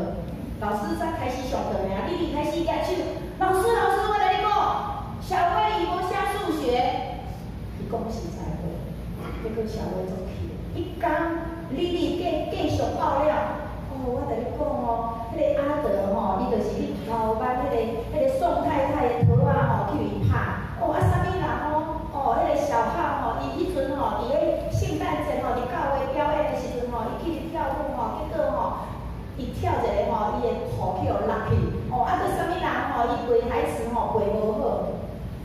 老師才開始上課爾，李麗開始舉手，老師老師，我來你講，小威伊無寫數學，伊講實在話，結果小威足氣，彼工李麗繼繼續爆料，哦，我共你講哦，彼個阿德吼，伊就是去偷挽彼個宋太太的桃仔吼，去伊拍，哦，啊，啥物人吼，哦，彼個小浩吼，伊彼陣吼，佇咧聖誕節吼，佇教會表演的時陣吼，伊去跳舞吼，結果吼，伊跳一個吼，伊的褲去予落去，哦，啊，閣啥物人吼，伊背台詞吼背無好，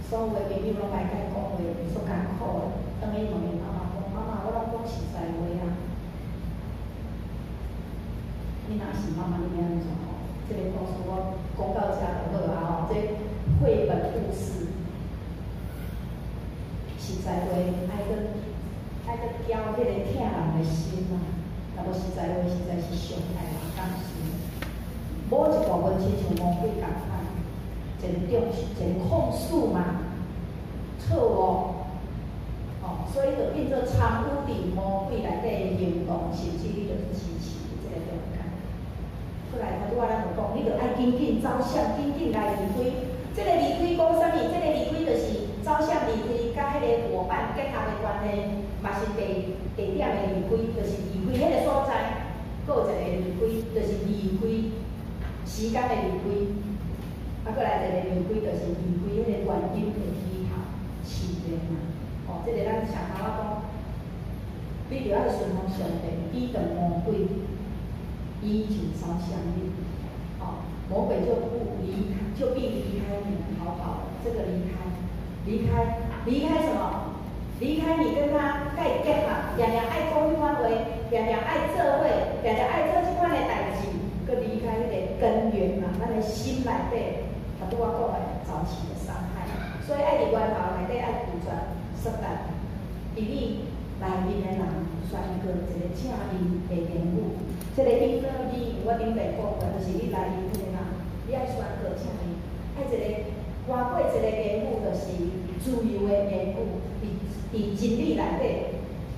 所有的朋友攏來共伊講話，足艱苦的。轉去問伊媽媽講，媽媽，我攏講實在話啊。你若是媽媽，你欲按怎吼？這個故事我講到遮就好啊吼，這繪本故事，實在話愛閣交彼個疼人的心啊，若無實在話，實在是傷害人感情。某一部分親像魔鬼仝款，一個中一個控訴嘛，錯誤，哦，所以就變做參與佇魔鬼內底的行動，甚至你就去支持這個中間。過來，頭拄仔咱有講，你著愛緊緊走向，緊緊來離開。這個離開講啥物？這個離開就是走向離開，佮彼個夥伴結合的關係，嘛是地地點的離開，就是離開彼個所在。閣有一個離開，就是離開時間的離開。啊，閣來一個離開，就是離開彼個原因的起頭，試煉嘛。哦，這個咱上頭仔講，你著愛順服上帝，抵擋魔鬼，伊就走向你。哦，魔鬼就不離開，就必離開你，逃跑。這個離開，離開，離開什麼？離開你跟他該結合，常常愛講彼款話，常常愛做伙，常常愛做這款的代誌，閣離開彼個根源嘛，咱的心內底，頭拄我講的早期的傷害，所以愛佇源頭內底愛拒絕撒旦，佇你內面的人宣告一個正面的言語，這個引導你，我頂擺講過，就是你內面彼個人，你愛宣告正面，愛一個活過一個言語，就是自由的言語，佇真理內底，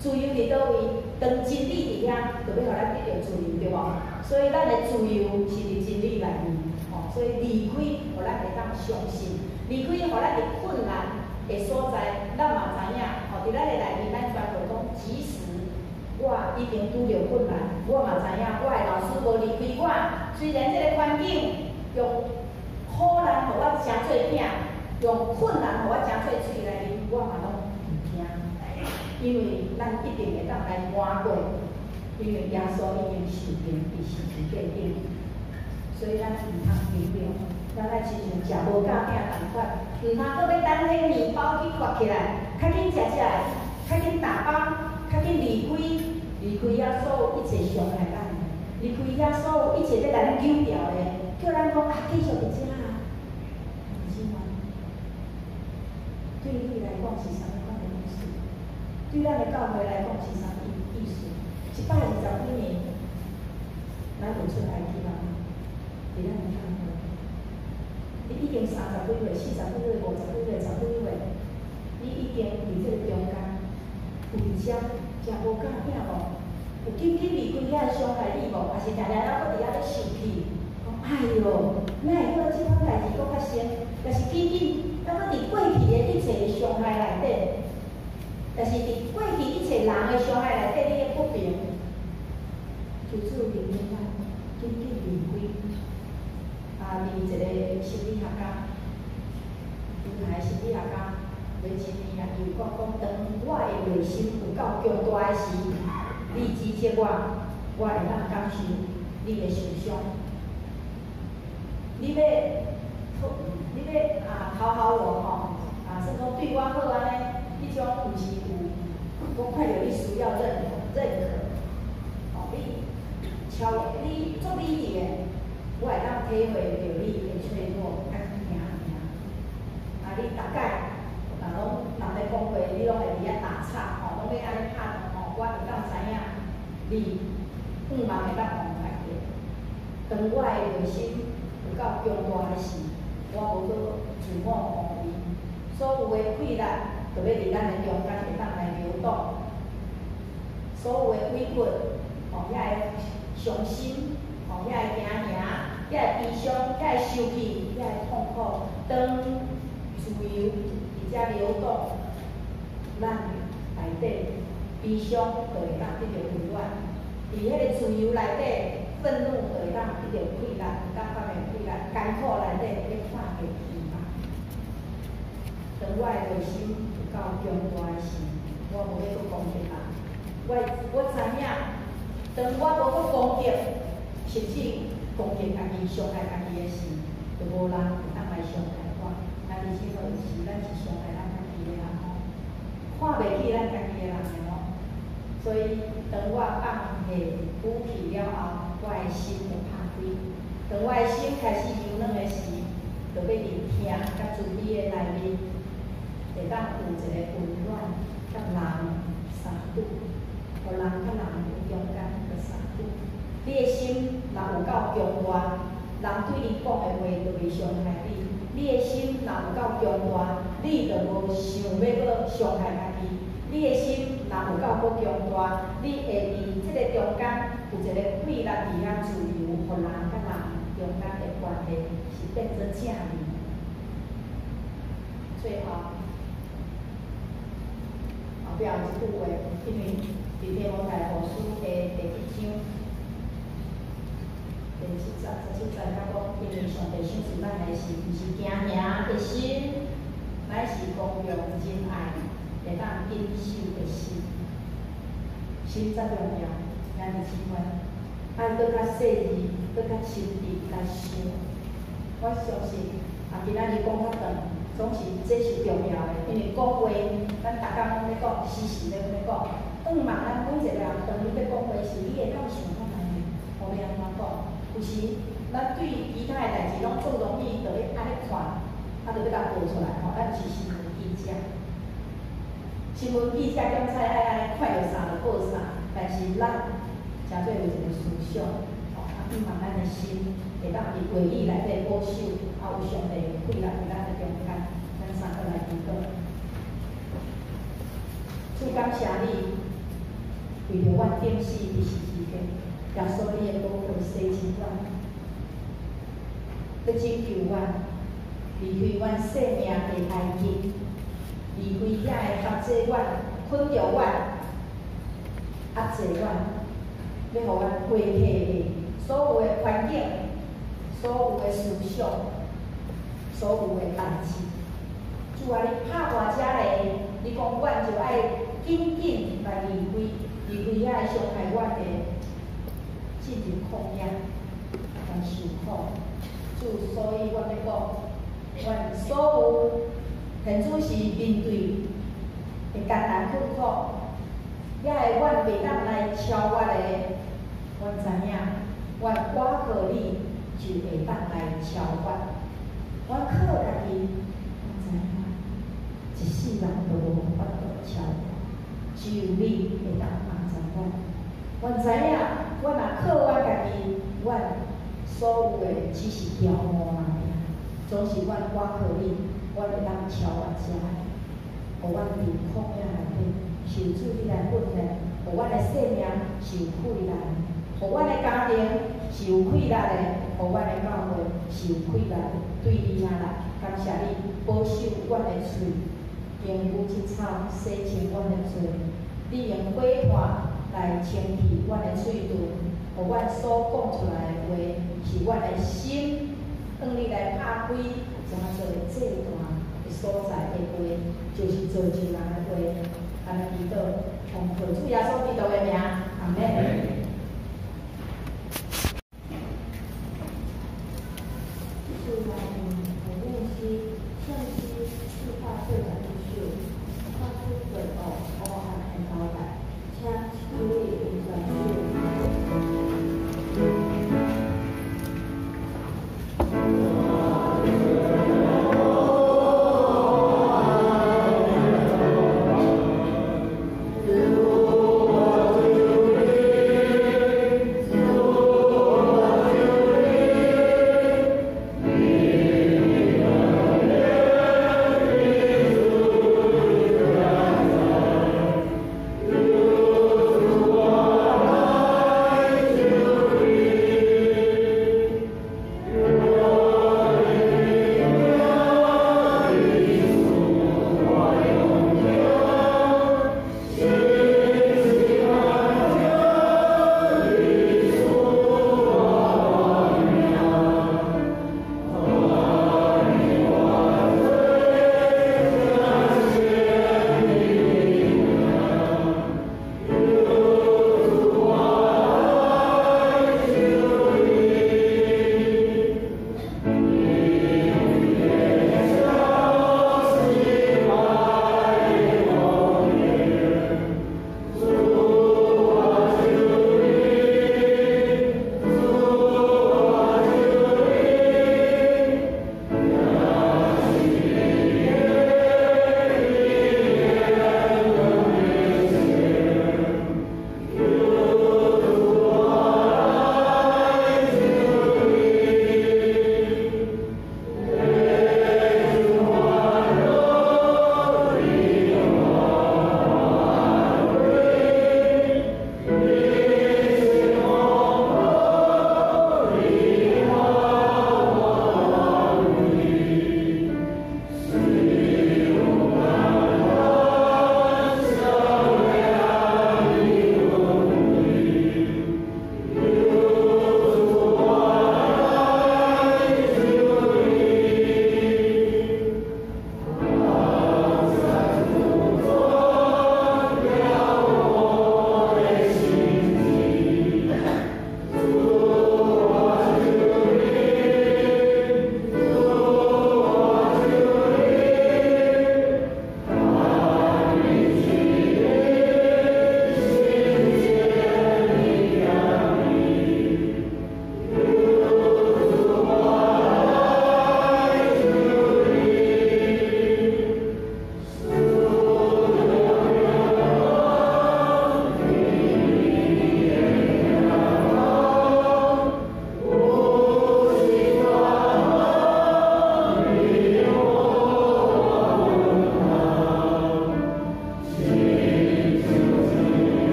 自由佇佗位？當真理佇遐，就欲予咱得著自由，對無？所以咱的自由是佇真理內面，吼，所以離開，予咱會當相信，離開，予咱佇困難的所在，咱嘛知影，吼，佇咱的內面，咱宣告講，即使我已經拄著困難，我嘛知影，我的老師無離開我。雖然這個環境用苦難予我誠做餅，用困難予我誠做喙內面，我嘛攏毋驚，因為咱一定會當來瞞過，因為耶穌已經受釘佇十字架頂，所以咱毋通緊張，咱愛親像食無教餅仝款，毋通閣欲等彼麵包去割起來，較緊食食的，較緊打包，較緊離開，離開遐所有一切傷害咱的，離開遐所有一切欲來咱丟掉的，叫咱講啊，繼續佇遮啊，毋是嗎？對你來講是啥物款的意思？對咱的教會來講是啥物意思？120幾年，咱有出埃及嗎？佇咱的教會，你已經30幾歲、40幾歲、50幾歲、10幾歲，你已經佇這個中間，有佇遮食無教餅無？有緊緊離開遐傷害你無？還是定定猶閣佇遐咧受氣？講哎喲，哪會閣這款代誌閣發生？抑是緊緊抑閣佇過去的一切傷害內底，但是佇過去一切人的傷害內底，你的不平，求主憐憫咱，緊緊離開。啊，佇一個心理學家，猶太心理學家，雷吉尼啊，伊有講講，當我的內心有夠強大的時，你指責我，我會當感受你的受傷。你欲討好我吼，啊，算講對我好按呢，彼種毋是有，我看著你需要認可，吼，你超你做美麗的，我會當體會著你的脆弱佮驚爾。啊，你逐擺若攏人咧講話，你攏會佇遐打岔吼，攏欲按呢拍斷吼，我會當知影你向望會當予人看見。當我的內心有夠強大的時，我無閣自我防衛，所有的氣力就欲佇咱的中間會當來流動，所有的委屈，吼，遐个傷心，吼，遐个驚嚇，遐个悲傷，遐个受氣，遐個痛苦，當自由佇遮流動，咱內底悲傷就會當得著溫暖。佇彼個自由內底，憤怒就會當得著氣力，有共款的氣力，艱苦內底欲看見希望。當我的內心有夠強大的時，我無欲閣攻擊人。我知影，當我無閣攻擊，甚至攻擊家己、傷害家己的時，就無人會當來傷害我。咱佇這個是，咱是傷害咱家己的人吼，看袂起咱家己的人的吼。所以，當我放下武器了後，我的心就拍開。當我的心開始柔軟的時，就欲佇疼佮慈悲的內面，會當有一個溫暖，佮人相拄，予人佮人有中間的相拄。你的心若有夠強大，人對你講的話就袂傷害你。你的心若有夠強大，你就無想欲閣傷害家己。你的心若有夠閣強大，你會佇這個中間有一個氣力佇遐自由，予人佮人中間的關係是變做正面。最後，後壁有一句話，因為佇提摩太後書的第一章第七節、17節遐講，因為上帝賞賜咱的是，毋是驚嚇的心，乃是光榮仁愛，會當謹守的心。心才重要，兄弟姊妹，愛閣較細膩、閣較深入來想。我相信，啊，今仔日講較長，總是這是重要的，因為講話，咱逐工攏咧講，時時咧咧講。向望咱每一個人，當你欲講話時，你會當想看覓，予欲按怎講？有時，咱對其他的代誌攏足容易，就欲按呢看，啊，就欲共報出來吼。咱毋是新聞記者，新聞記者檢採愛按呢看著啥就報啥，但是咱誠做有一個思想，吼，啊，向望咱的心會當佇話語內底保守，啊，有上帝的氣力佇咱的中間，咱三個來祈禱。主感謝你，為著阮釘死佇十字架，耶穌你的寶血洗淨阮，欲拯救阮，離開阮性命的埃及，離開遐个縛制阮、捆著阮、壓制阮，欲予阮過去的所有的環境、所有的思想、所有的代誌。主啊，你拍破遮个，你講阮就愛緊緊來離開，離開遐个傷害阮的，進入曠野來受苦。主，所以我欲講，阮所有現主時面對的艱難困苦，遐个阮袂當來超越的，阮知影，阮倚靠你就會當來超越。阮靠家己，阮知影，一世人都無法度超越，只有你會當幫助阮。阮知影，阮若靠阮家己，阮所有的只是驕傲爾。總是阮倚靠你，阮會當超越遮个，予阮佇曠野內底受主你來訓練，予阮的生命是有氣力的，予阮的家庭是有氣力的，予阮的教會是有氣力的，對你遐來。感謝你保守阮的喙，用牛舌草洗清阮的罪。你用火炭來清去阮的喙唇，予阮所講出來的話是阮的心，向你來拍開，怎啊做祭壇的所在的話，就是造就人的話。按呢祈禱，奉靠主耶穌基督的名，阿們。主來用牧師、聖詩計劃做11首，發出罪惡、黑暗的交代，請主你用雙手。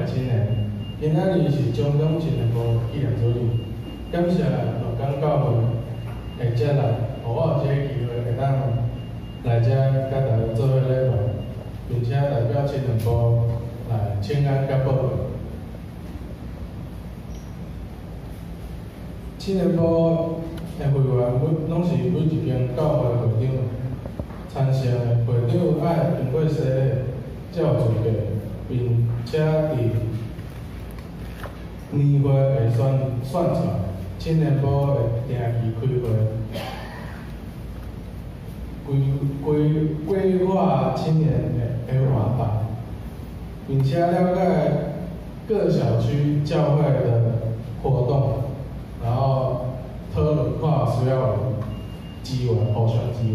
的青年，今仔日是中港青年部纪念主日，感谢鹿港教会的接纳，予我有这个机会會當來遮佮大家做伙禮拜，並且代表青年部來請安佮報告。青年部的會員每攏是每一間教會會長參成的，會長愛經過洗禮才有資格，並且佇年會會選出來。青年部會定期開會，規劃青年的活動，並且了解各小區教會的活動，然後討論看有需要有資源，互相支援。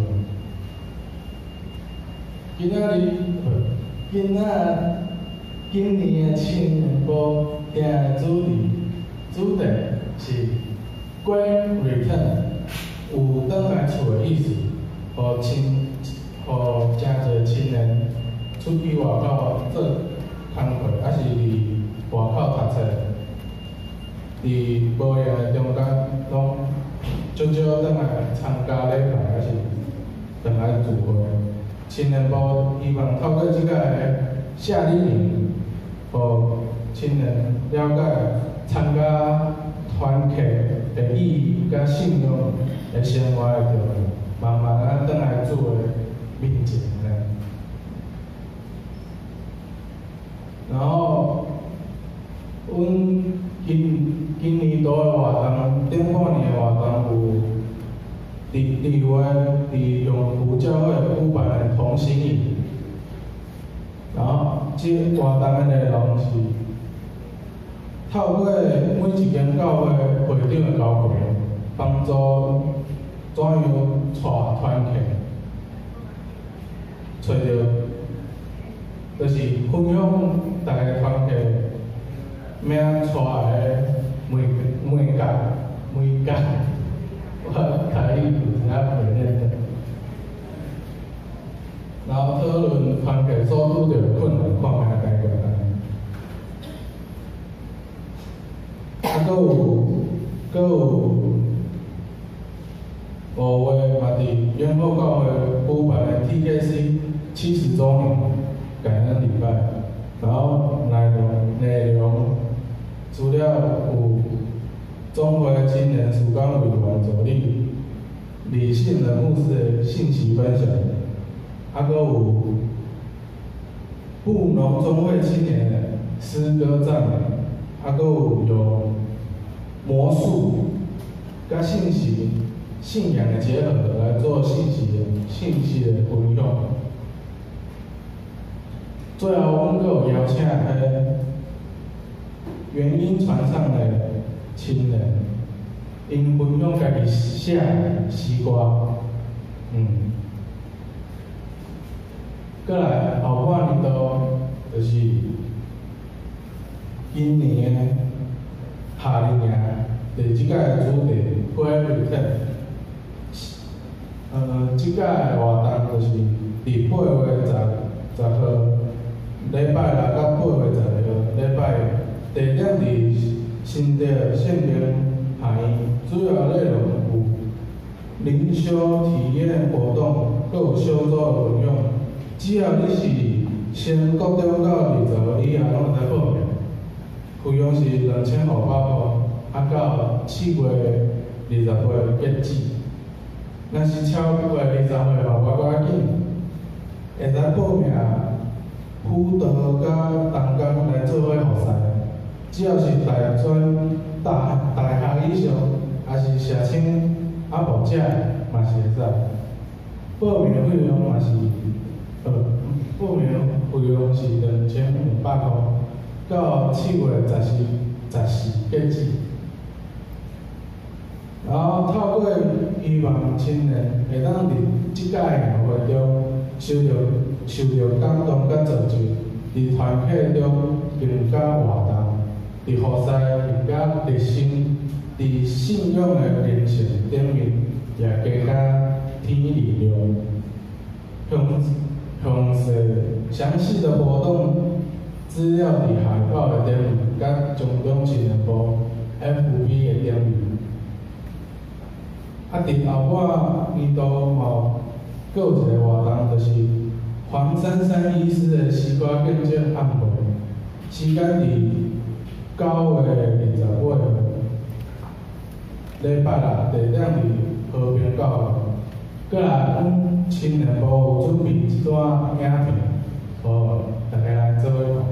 今仔日，今仔今年的青年部定的主題是 “Great Return”，有轉來厝的意思，予誠濟青年出去外口做工課，抑是佇外口讀冊，佇無閒的中間，攏少少轉來參加禮拜，抑是轉來聚會。青年部希望透過這個夏令營，予青年了解參加團契的意義，佮信仰的生活的重要，慢慢仔轉來主的面前咧。然後，阮今年度的活動，頂半年的活動有佇2月佇永福教會舉辦的同心營，然後這活動的內容是透過每一間教會會長的交流，幫助怎樣帶團契，揣著就是分享逐个團契名帶的媒介，我台語有一仔袂認得。然後討論團契所拄著的困難，看覓解決按呢。啊，閣有5月嘛，佇永福教會舉辦的 TKC 70週年感恩禮拜，然後內容除了有總會青年事工委員助理李信仁牧師的信息分享，啊，閣有布農中會青年的詩歌讚美，啊，閣有用魔術佮信息信仰的結合來做信息的分享。最後，阮閣有邀請彼原音傳唱的青年，𪜶分享家己寫的詩歌，閣來後半年度就是今年的夏令營，第這屆的主題 Great Return。這屆的活動就是佇8月10號禮拜六到8月12號禮拜日，地點佇新竹聖經學院，主要內容有靈修體驗活動，閣有小組的分享。只要你是升國中到20歲以下，攏會使報名。費用是2500箍，啊到7月28截止。若是超過20歲嘛，無要緊，會使報名輔導佮同工來做伙服侍。只要是大專、大學以上，抑是社青啊牧者，嘛是會使。報名費用嘛是，報名費用是2500箍，到7月14截止。然後透過希望青年會當佇這屆營會中受著感動佮造就，佇團體中更加活動，佇服侍更加熱心，佇信仰的靈性頂面也加加添力量。詳細的活動資資料佇海報的頂面，佮中港青年部 FB 的頂面。啊，佇後半年度嘛，閣有一個活動，就是黃珊珊醫師的西瓜見證暗會，時間佇9月28號，禮拜六，地點佇和平教會。閣來，阮青年部有準備一段影片，予大家來做伙看。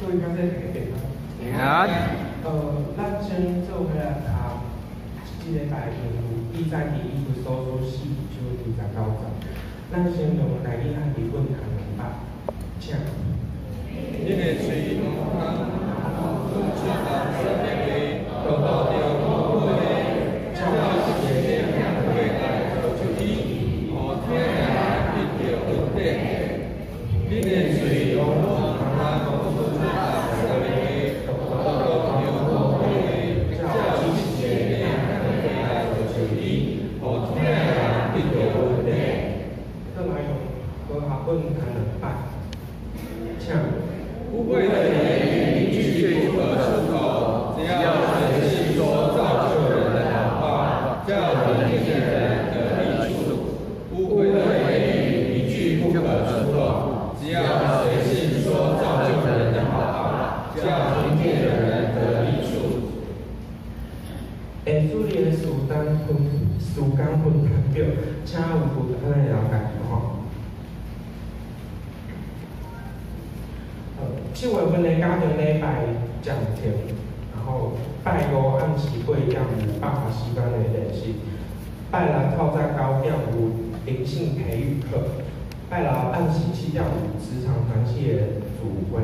各位刚才那个电话。啊。咱先做伙来读这礼拜经文记载伫以弗所书4章29节。咱先用台语汉字分读两摆，请。恁的喙毋通吐出垃圾的話，著拄著污穢的，照一个疼話來造就伊，予聽的人得著恩典。恁的喙毋通吐出垃圾的話，著拄著污穢的，照一個疼話來造就伊，予聽的人得著恩典。閣來用和合本彈兩擺，請。污穢的言語一句不可出口，只要隨信說造就人的好話，叫聽見的人得益處。污穢的言語一句不可出口，只要隨信說造就人的好話，叫聽見的人得益處。下主日的事工分攤表，請有負責的人家己看。7月份的家庭禮拜暫停，然後拜五暗時8點有百合時間的練習，拜六透早9點有靈性培育課，拜六暗時7點有職場團契的聚會，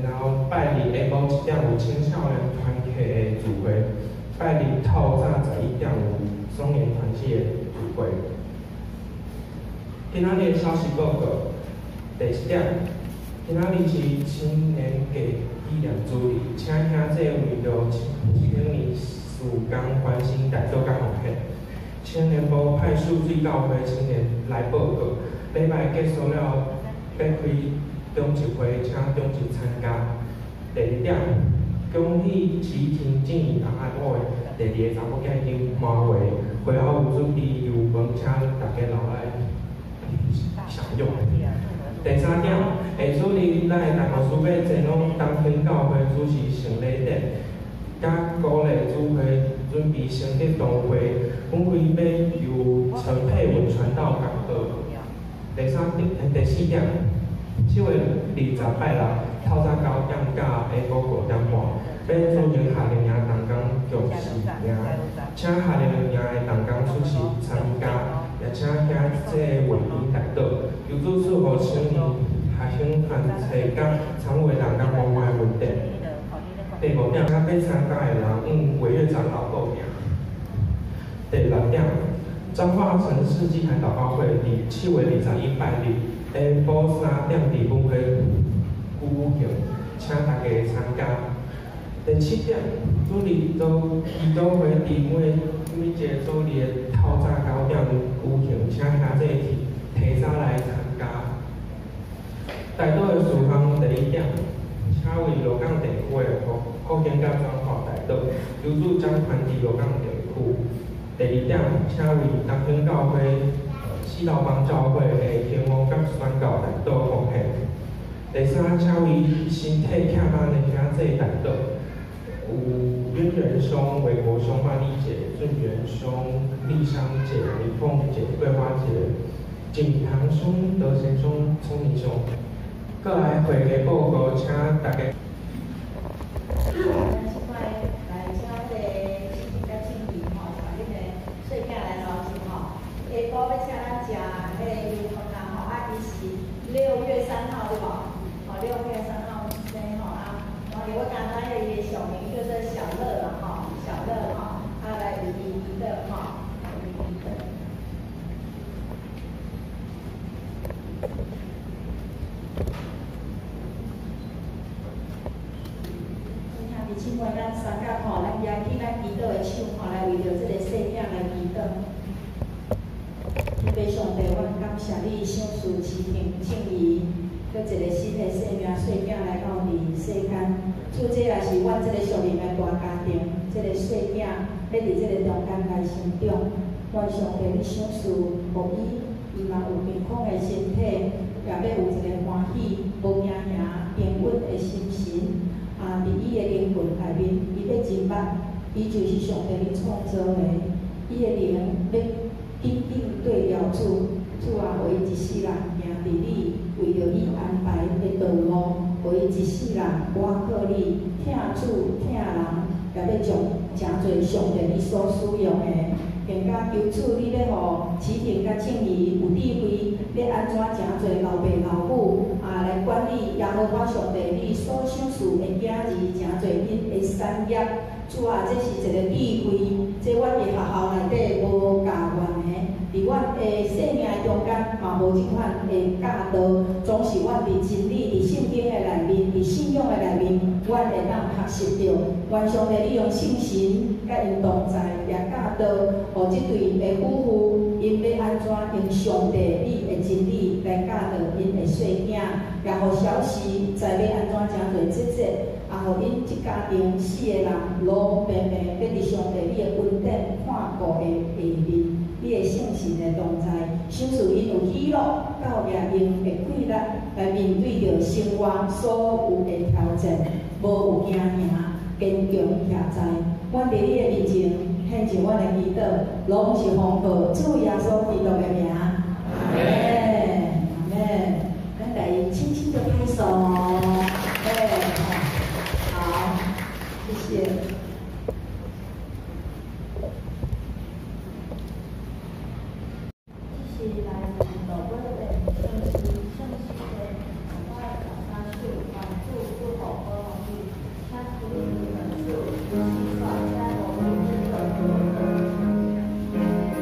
然後拜二下晡7點有青少年團契的聚會，拜二透早11點有松年團契的聚會。今仔日的消息報告，第一點。今仔日是青年节紀念主日，請兄弟為著青年事工關心代禱佮奉獻。青年部派秀水教會青年來報告，禮拜結束了，欲開長執會，請長執參加。第二點，恭喜齊天正義翁仔某的第二个查某囝已經滿月，會後有準備油飯，請大家留來享用。第三點，下主日咱的大牧師欲前往東興教會主持聖禮典，佮鼓勵主會準備成立堂會，本會欲由陳佩文傳道講道。第四點，7月20拜六透早9點到下晡5點半，欲舉行夏令營同工強勢營，請夏令營的同工出席參加，也請兄弟為伊代禱，求主賜予青年學生團體佮參與的同工滿滿的恩典。第五點，請欲參加的人向委員長老報名。第六點，彰化城市祭壇禱告會佇7月21拜日下晡3點佇本會舉行，請大家參加。第七點，主日禱祈禱會佇每一個主日的透早9點舉行，請兄弟提早來參加。代禱的事項第一點，請為鹿港地區的復興佮轉化代禱，求主掌權佇鹿港地區。第二點，請為東興教會、四道幫教會的興旺佮宣教代禱奉獻。第三，請為身體欠慢的兄弟代禱，有淵源兄、偉國兄、曼麗姐、俊元兄、麗香姐、李鳳姐、桂花姐、景堂兄、德賢兄、聰明兄。閣來會議報告，請大家。咱這擺來請彼个新甲青怡吼，帶恁的細囝來邀請吼。下晡欲請咱食彼个油飯啦吼，啊，伊是6月3號對無？吼，6月3號生吼啊。我我剛才伊的小名叫做小樂啦吼，小樂吼，啊來為伊祈禱吼，為伊祈禱。兄弟姊妹，咱三甲吼，咱舉起咱祈禱的手吼，來為著這个細囝來祈禱。天父上帝，阮感謝你賞賜慈平正義，閣一个新的生命細囝來到佇世間。主，這也是阮這个屬靈的大家庭，這个細囝欲佇這个中間來成長。願上帝你賞賜予伊，伊嘛有健康的身體，也欲有一个歡喜、無驚嚇、平穩的心神。啊！佇伊的靈魂內面，伊欲真捌，伊就是上帝你創造的，伊的靈欲緊緊對牢主，主啊，予伊一世人行佇你為著伊安排的道路，予伊一世人倚靠你，疼主疼人，也也欲將誠濟上帝你所使用的，更加求主你欲予啟婷佮靜怡有智慧，欲按怎誠濟老爸老母啊來管理耶和華上帝你所賞賜的囝兒，誠濟𪜶的產業。主啊，這是一個智慧，這阮佇學校內底無教阮的，佇阮的生命中間嘛無這款的教導，總是阮佇真理、佇聖經的內面、佇信仰的內面，阮會當學習著。願上帝你用聖神佮𪜶同在，也教導，予這對的夫婦，𪜶欲按怎用上帝你的真理來教導𪜶的細囝，也予小時知欲按怎誠濟節制。啊，予𪜶這家庭四个人攏平平，欲佇上帝你的恩典看顧的下面，你的聖神的同在，賞賜𪜶有喜樂，教育𪜶的氣力來面對著生活所有的挑戰，無有驚嚇，堅強徛在。阮佇你的面前獻上阮的祈禱，攏是奉靠主耶穌基督的名。阿們，阿們，咱來輕輕的拍手。好，謝謝。這是來自路尾的聖詩，聖詩的213首，願主祝福好福氣，請推本主，洗刷這無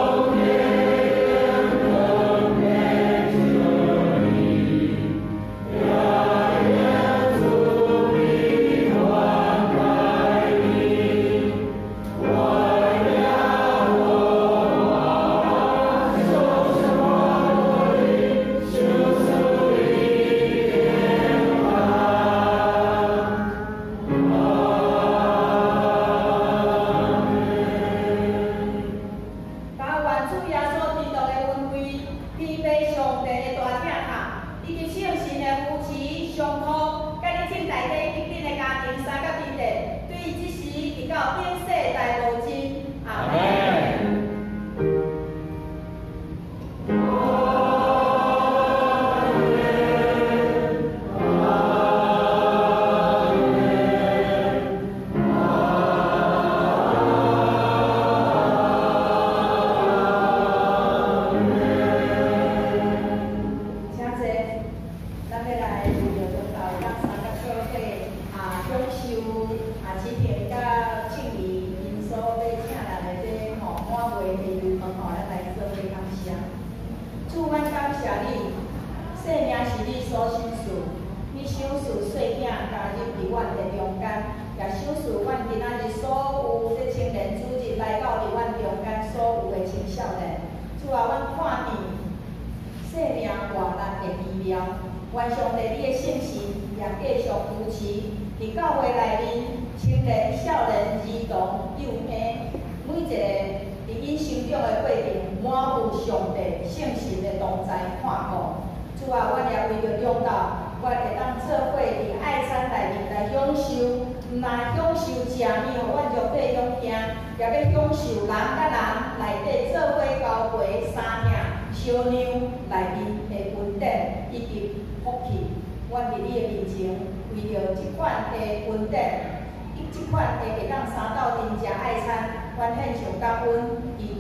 悔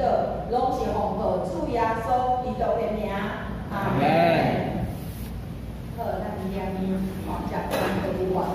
的阿們。好，咱念吼，食飯就佇外口。